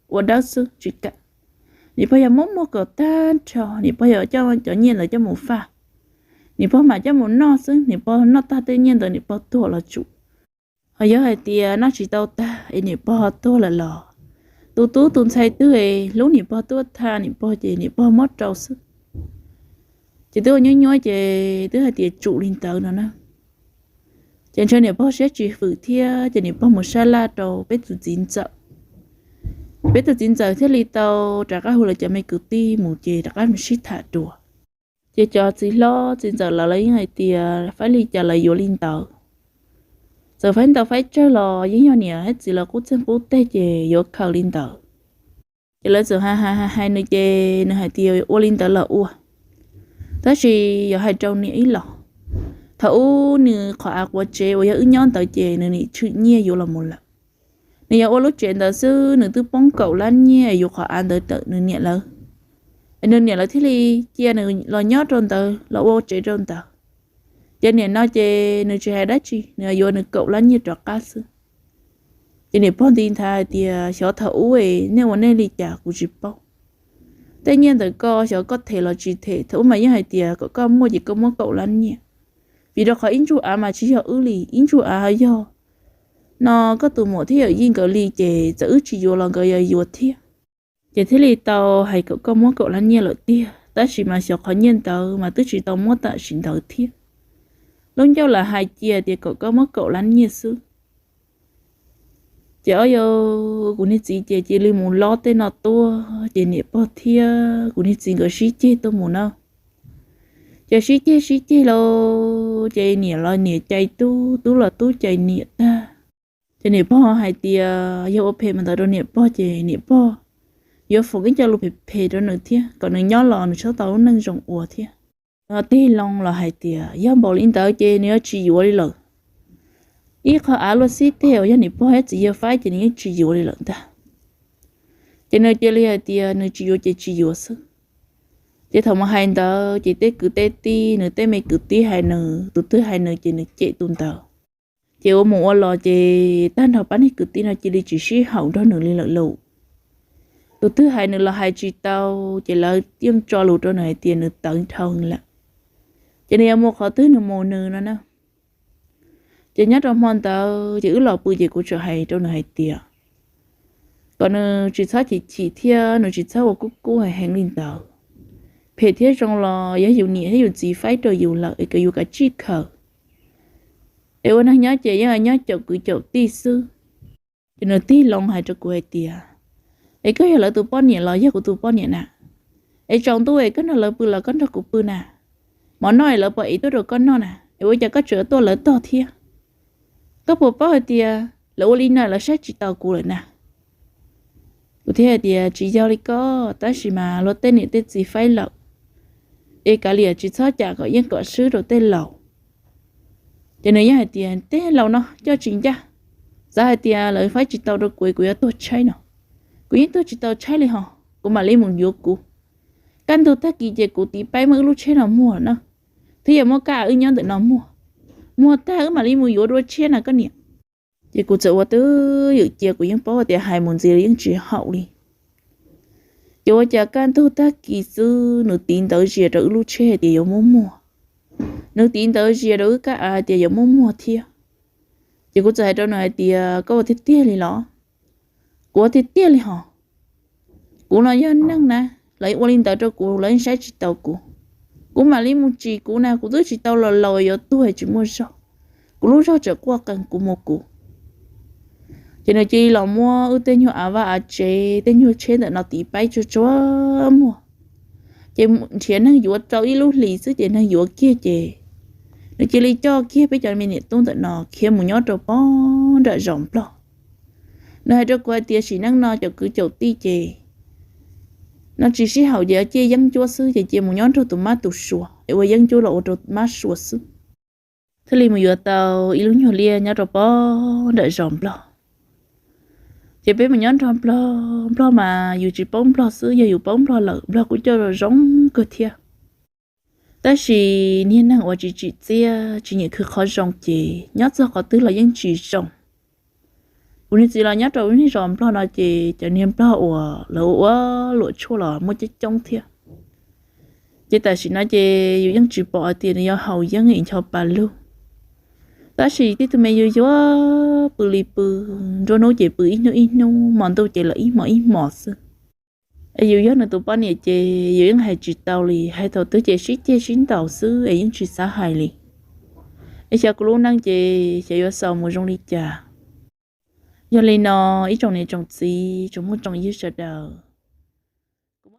ua dawb xwb tsis kam. Niam pog yog muab muag kom tag nrho, niam pog yog coj cov nyiaj ntawd coj mus faj, niam pog mam coj mus noj xwb, niam pog noj tag tej nyiaj ntawd niam pog tuag los tsum. Ho yog hais tias noj tsis tau tag es niam pog tuag lawm los, tus tub tus ntxhais twg es hlub niam pog tuaj tham niam pog ces niam pog muab rau xwb. Ces twb ua nyuab nyuab ces twb hais tias tsum li ntawd no na. Ces ntshe niam pog siab tsis hwm thiab ces niam pog mus sab laj rau peb tus txiv ntxawm. Ces peb tus txiv ntxawm thiaj li tau rov qab hu lawv cov me kwv tij mus ces rov qab mus sib tham dua. Ces cov txiv hlob txiv ntxawm lawv yeej hais tias faib li cas lawv yuav li ntawd. Txawm faib ntau faib tsawg los yeej yog niam thiab txiv lawv qub txeeg qub teg ces yuav khaws li ntawd. Ces lawv txawm hais hais hais nws ces nws hais tias ua li ntawd los ua, tab sis yuav hais rau niam ib los. Thaum ub nws qhov av quav tsev uas yog wb nyob ntawd ces nws nim tshwm nyiaj yuav los mus lawm. Nws yog ua lub tsev ntawd xwb nws twb poob kaum lab nyiaj yuav qhov av ntawd ntawm nws niam lawv. Nws niam lawv thiaj li cia nws los nyob rau ntawd los ua tsev rau ntawd. Ces niam no ces nws tsis hais dab tsi, nws yuav nws kaum lab nyiaj rov qab xwb. Ces niam pog nti nthav hais tias xyov thaum ub es nej ua nej li cas kuv tsis paub. Tej nyiaj ntawm koj xyov koj them los tsis them, thaum ub mas yeej hais tias kom koj muaj ces koj muab kaum lab nyiaj. Vim rau qhov ib ntsuj av mas tsis yog wb li, ib ntsuj av yog no koj tus muam thiab yawm yij nkawd li ces txawm wb tsis yuav los nkawd yuav yuav thiab. Ces thiaj li tau hais kom koj muab kaum lab nyiaj lawm tiag, tab sis mas xyov qhov nyiaj ntawd mas twb tsis tau muab tam sim ntawd thiab. Lub ncauj lam hais cia tias kom koj muab kaum lab nyiaj xwb. Ces ob yau kuv niag txiv ces cia li mus lob tej no tuaj, ces niam pog thiab kuv niag txiv nkawd sib ceg tuaj mus na. Ces sib ceg sib ceg lauj, ces niam los niam cais tub, tub los tub cais niam tag. Ces niam pog hais tias yog ua phem mus ntawd rau niam pog ces niam pog yuav foom ib co lus phem phem rau nws thiab kom nws nyob los nws txhob tau lub neej zoo ua thiab. Nws ho tig loo los hais tias yog npaum li ntawd ces nws yuav tsis yuav li lawm. Ib qho av luaj xib teg uas yog niam pog thiab txiv yawg faib ces nws yeej tsis yuav li lawm ntag. Ces nws cia li hais tias nws tsis yuav ces tsis yuav xwb. Ces thaum mus hais ntawd ces tej kwv tej tij, nws tej me kwv tij hais nws, tus twg hais nws ces nws cem tus ntawd. Ces ua mus ua los ces tag nrho pab niag kwv tij no cia li tsis sib haum nrog nws li lawm lauj. Tus twg hais nws los hais tsis tau, ces lawv yeej tso lus rau nws hais tias nws tawv dhau lawm, ces nws yuav mus qhov twg nws mus nws no na. Ces nyob rau hmo ntawd ces wb los pw ces kuv txawm hais rau nws hais tias kom nws tsis txhob chim chim thiab nws tsis txhob ua kub kub heev heev li ntawd. Phem thiab zoo los yog yus niam thiab yus txiv faib rau yus lawm es kom yus kav tsij khaws. Es ua neeg nyob ces yeej nyob caum kwv caum tij xwb. Ces nws tig loo hais rau kuv hais tias, es koj yog lawv tus poj niam los yog kuv tus poj niam na? Es tsaus ntuj es koj nrog lawv pw los koj nrog kuv pw na? Mov noj es lawv pom es tuaj rau koj noj na, es ua cas koj tseem tuaj lawv tog thiab? Koj puas paub hais tias lawv ua li no lawv saib tsis taus kuv lawm na? Kuv thiaj hais tias, tsis yog li koj, tab sis mas luag tej niam tej txiv faib lawm, es kav liam tsis txhob cam kom yeej kom swb rau tej laus. Ces nws yeej hais tias, tej laus no coj tsis ncaj, xav hais tias lawv faib tsis tau rau kuv es kuv yuav tuag tshaib no. Kuv yeej tuag tsis tau tshaib li hos, kuv mam li mus yuav kuv. Kaj ntug tag kis ces kuv tiv paib muab wb lub tsheb no muag na, thiab yuav muab kab av wb nyob ntawm no muag. Muag tag wb mam li mus yuav dua tshiab na koj niam. Ces kuv txawm ua twj ywm cia, kuv yeej paub tias hais mus ntxiv los yeej tsis haum li. Ces ua cas kaj ntug tag kis xwb nws tiv ntawv zias rau wb lub tsheb hais tias yuav muab muag. Nws tiv ntawv zias rau wb kab av hais tias yuav muab muag thiab. Ces kuv txawm hais rau nws hais tias, koj ua tiag tiag li los? Kuv ua tiag tiag li hos. Kuv no yog neeg na, lawv ua li ntawd rau kuv lawv yeej saib tsis taus kuv. Kuv mam li mus tsim kuv na, kuv twb tsis tau los laus yuav tuag tsis muaj zog. Kuv lub zog tseem quaj qees kuv mus kuv. Ces nws cia li los muab wb tej nyuag av vaj av tsev, tej nyuag tsheb ntawm no tiv paib tsuag tsuag muag. Ces nrhiav neeg yuav rau ib lub hlis xwb ces neeg yuav kiag ces nws cia li coj kiag peb cov me niam tub ntawm no khiav mus nyob rau pog nram zos Nplog. Nws hais rau kuv hais tias sim neej no cov kwv caum tij ces no tsis sib haum ces cia yeeb ncuab xwb ces cia mus nyob nrog tus mab tus suav es ua yeeb ncuab los ua rau mab suav xwb. Thiaj li mus yuav tau ib lub nyuag liaj nyob rau pog nram zos Nplog. Ces peb mus nyob nrog Nplog, Nplog mas yus tsis paub Nplog xwb, yog yus paub Nplog lawm Nplog kuj coj zoo kawg thiab. Tab sis niag neeg uas tsis tsim txiaj tsis nyiam khwv qhov zoo ces nyob txog qhov twg los yeej tsis zoo. Kuv niag txiv los nyob rau lub niag zos Nplog no ces cov niag Nplog uas lawv ua ua luam tshuaj los muaj coob coob thiab. Ces tam sim no ces yus yeej tsis pom hais tias nws yuav haus yeeb es ncho pas lug. Tab sis tib tug me yuag yuag pw li pw, nruab hnub ces pw ib hnub ib hnub, hmo ntuj ces los ib hmos ib hmos xwb. Es yus yog nws tus poj niam ces yus yeej hais tsis tau li, hais thaum twg ces sib ceg sib ntaus xwb es yeej tsis xav hais li. Es xyov kuv lub neej ces xyov yuav xaus mus zoo li cas. Yog li no, ib tsoom niam tsoom txiv tsoom muam tsoom ywg sawv daws,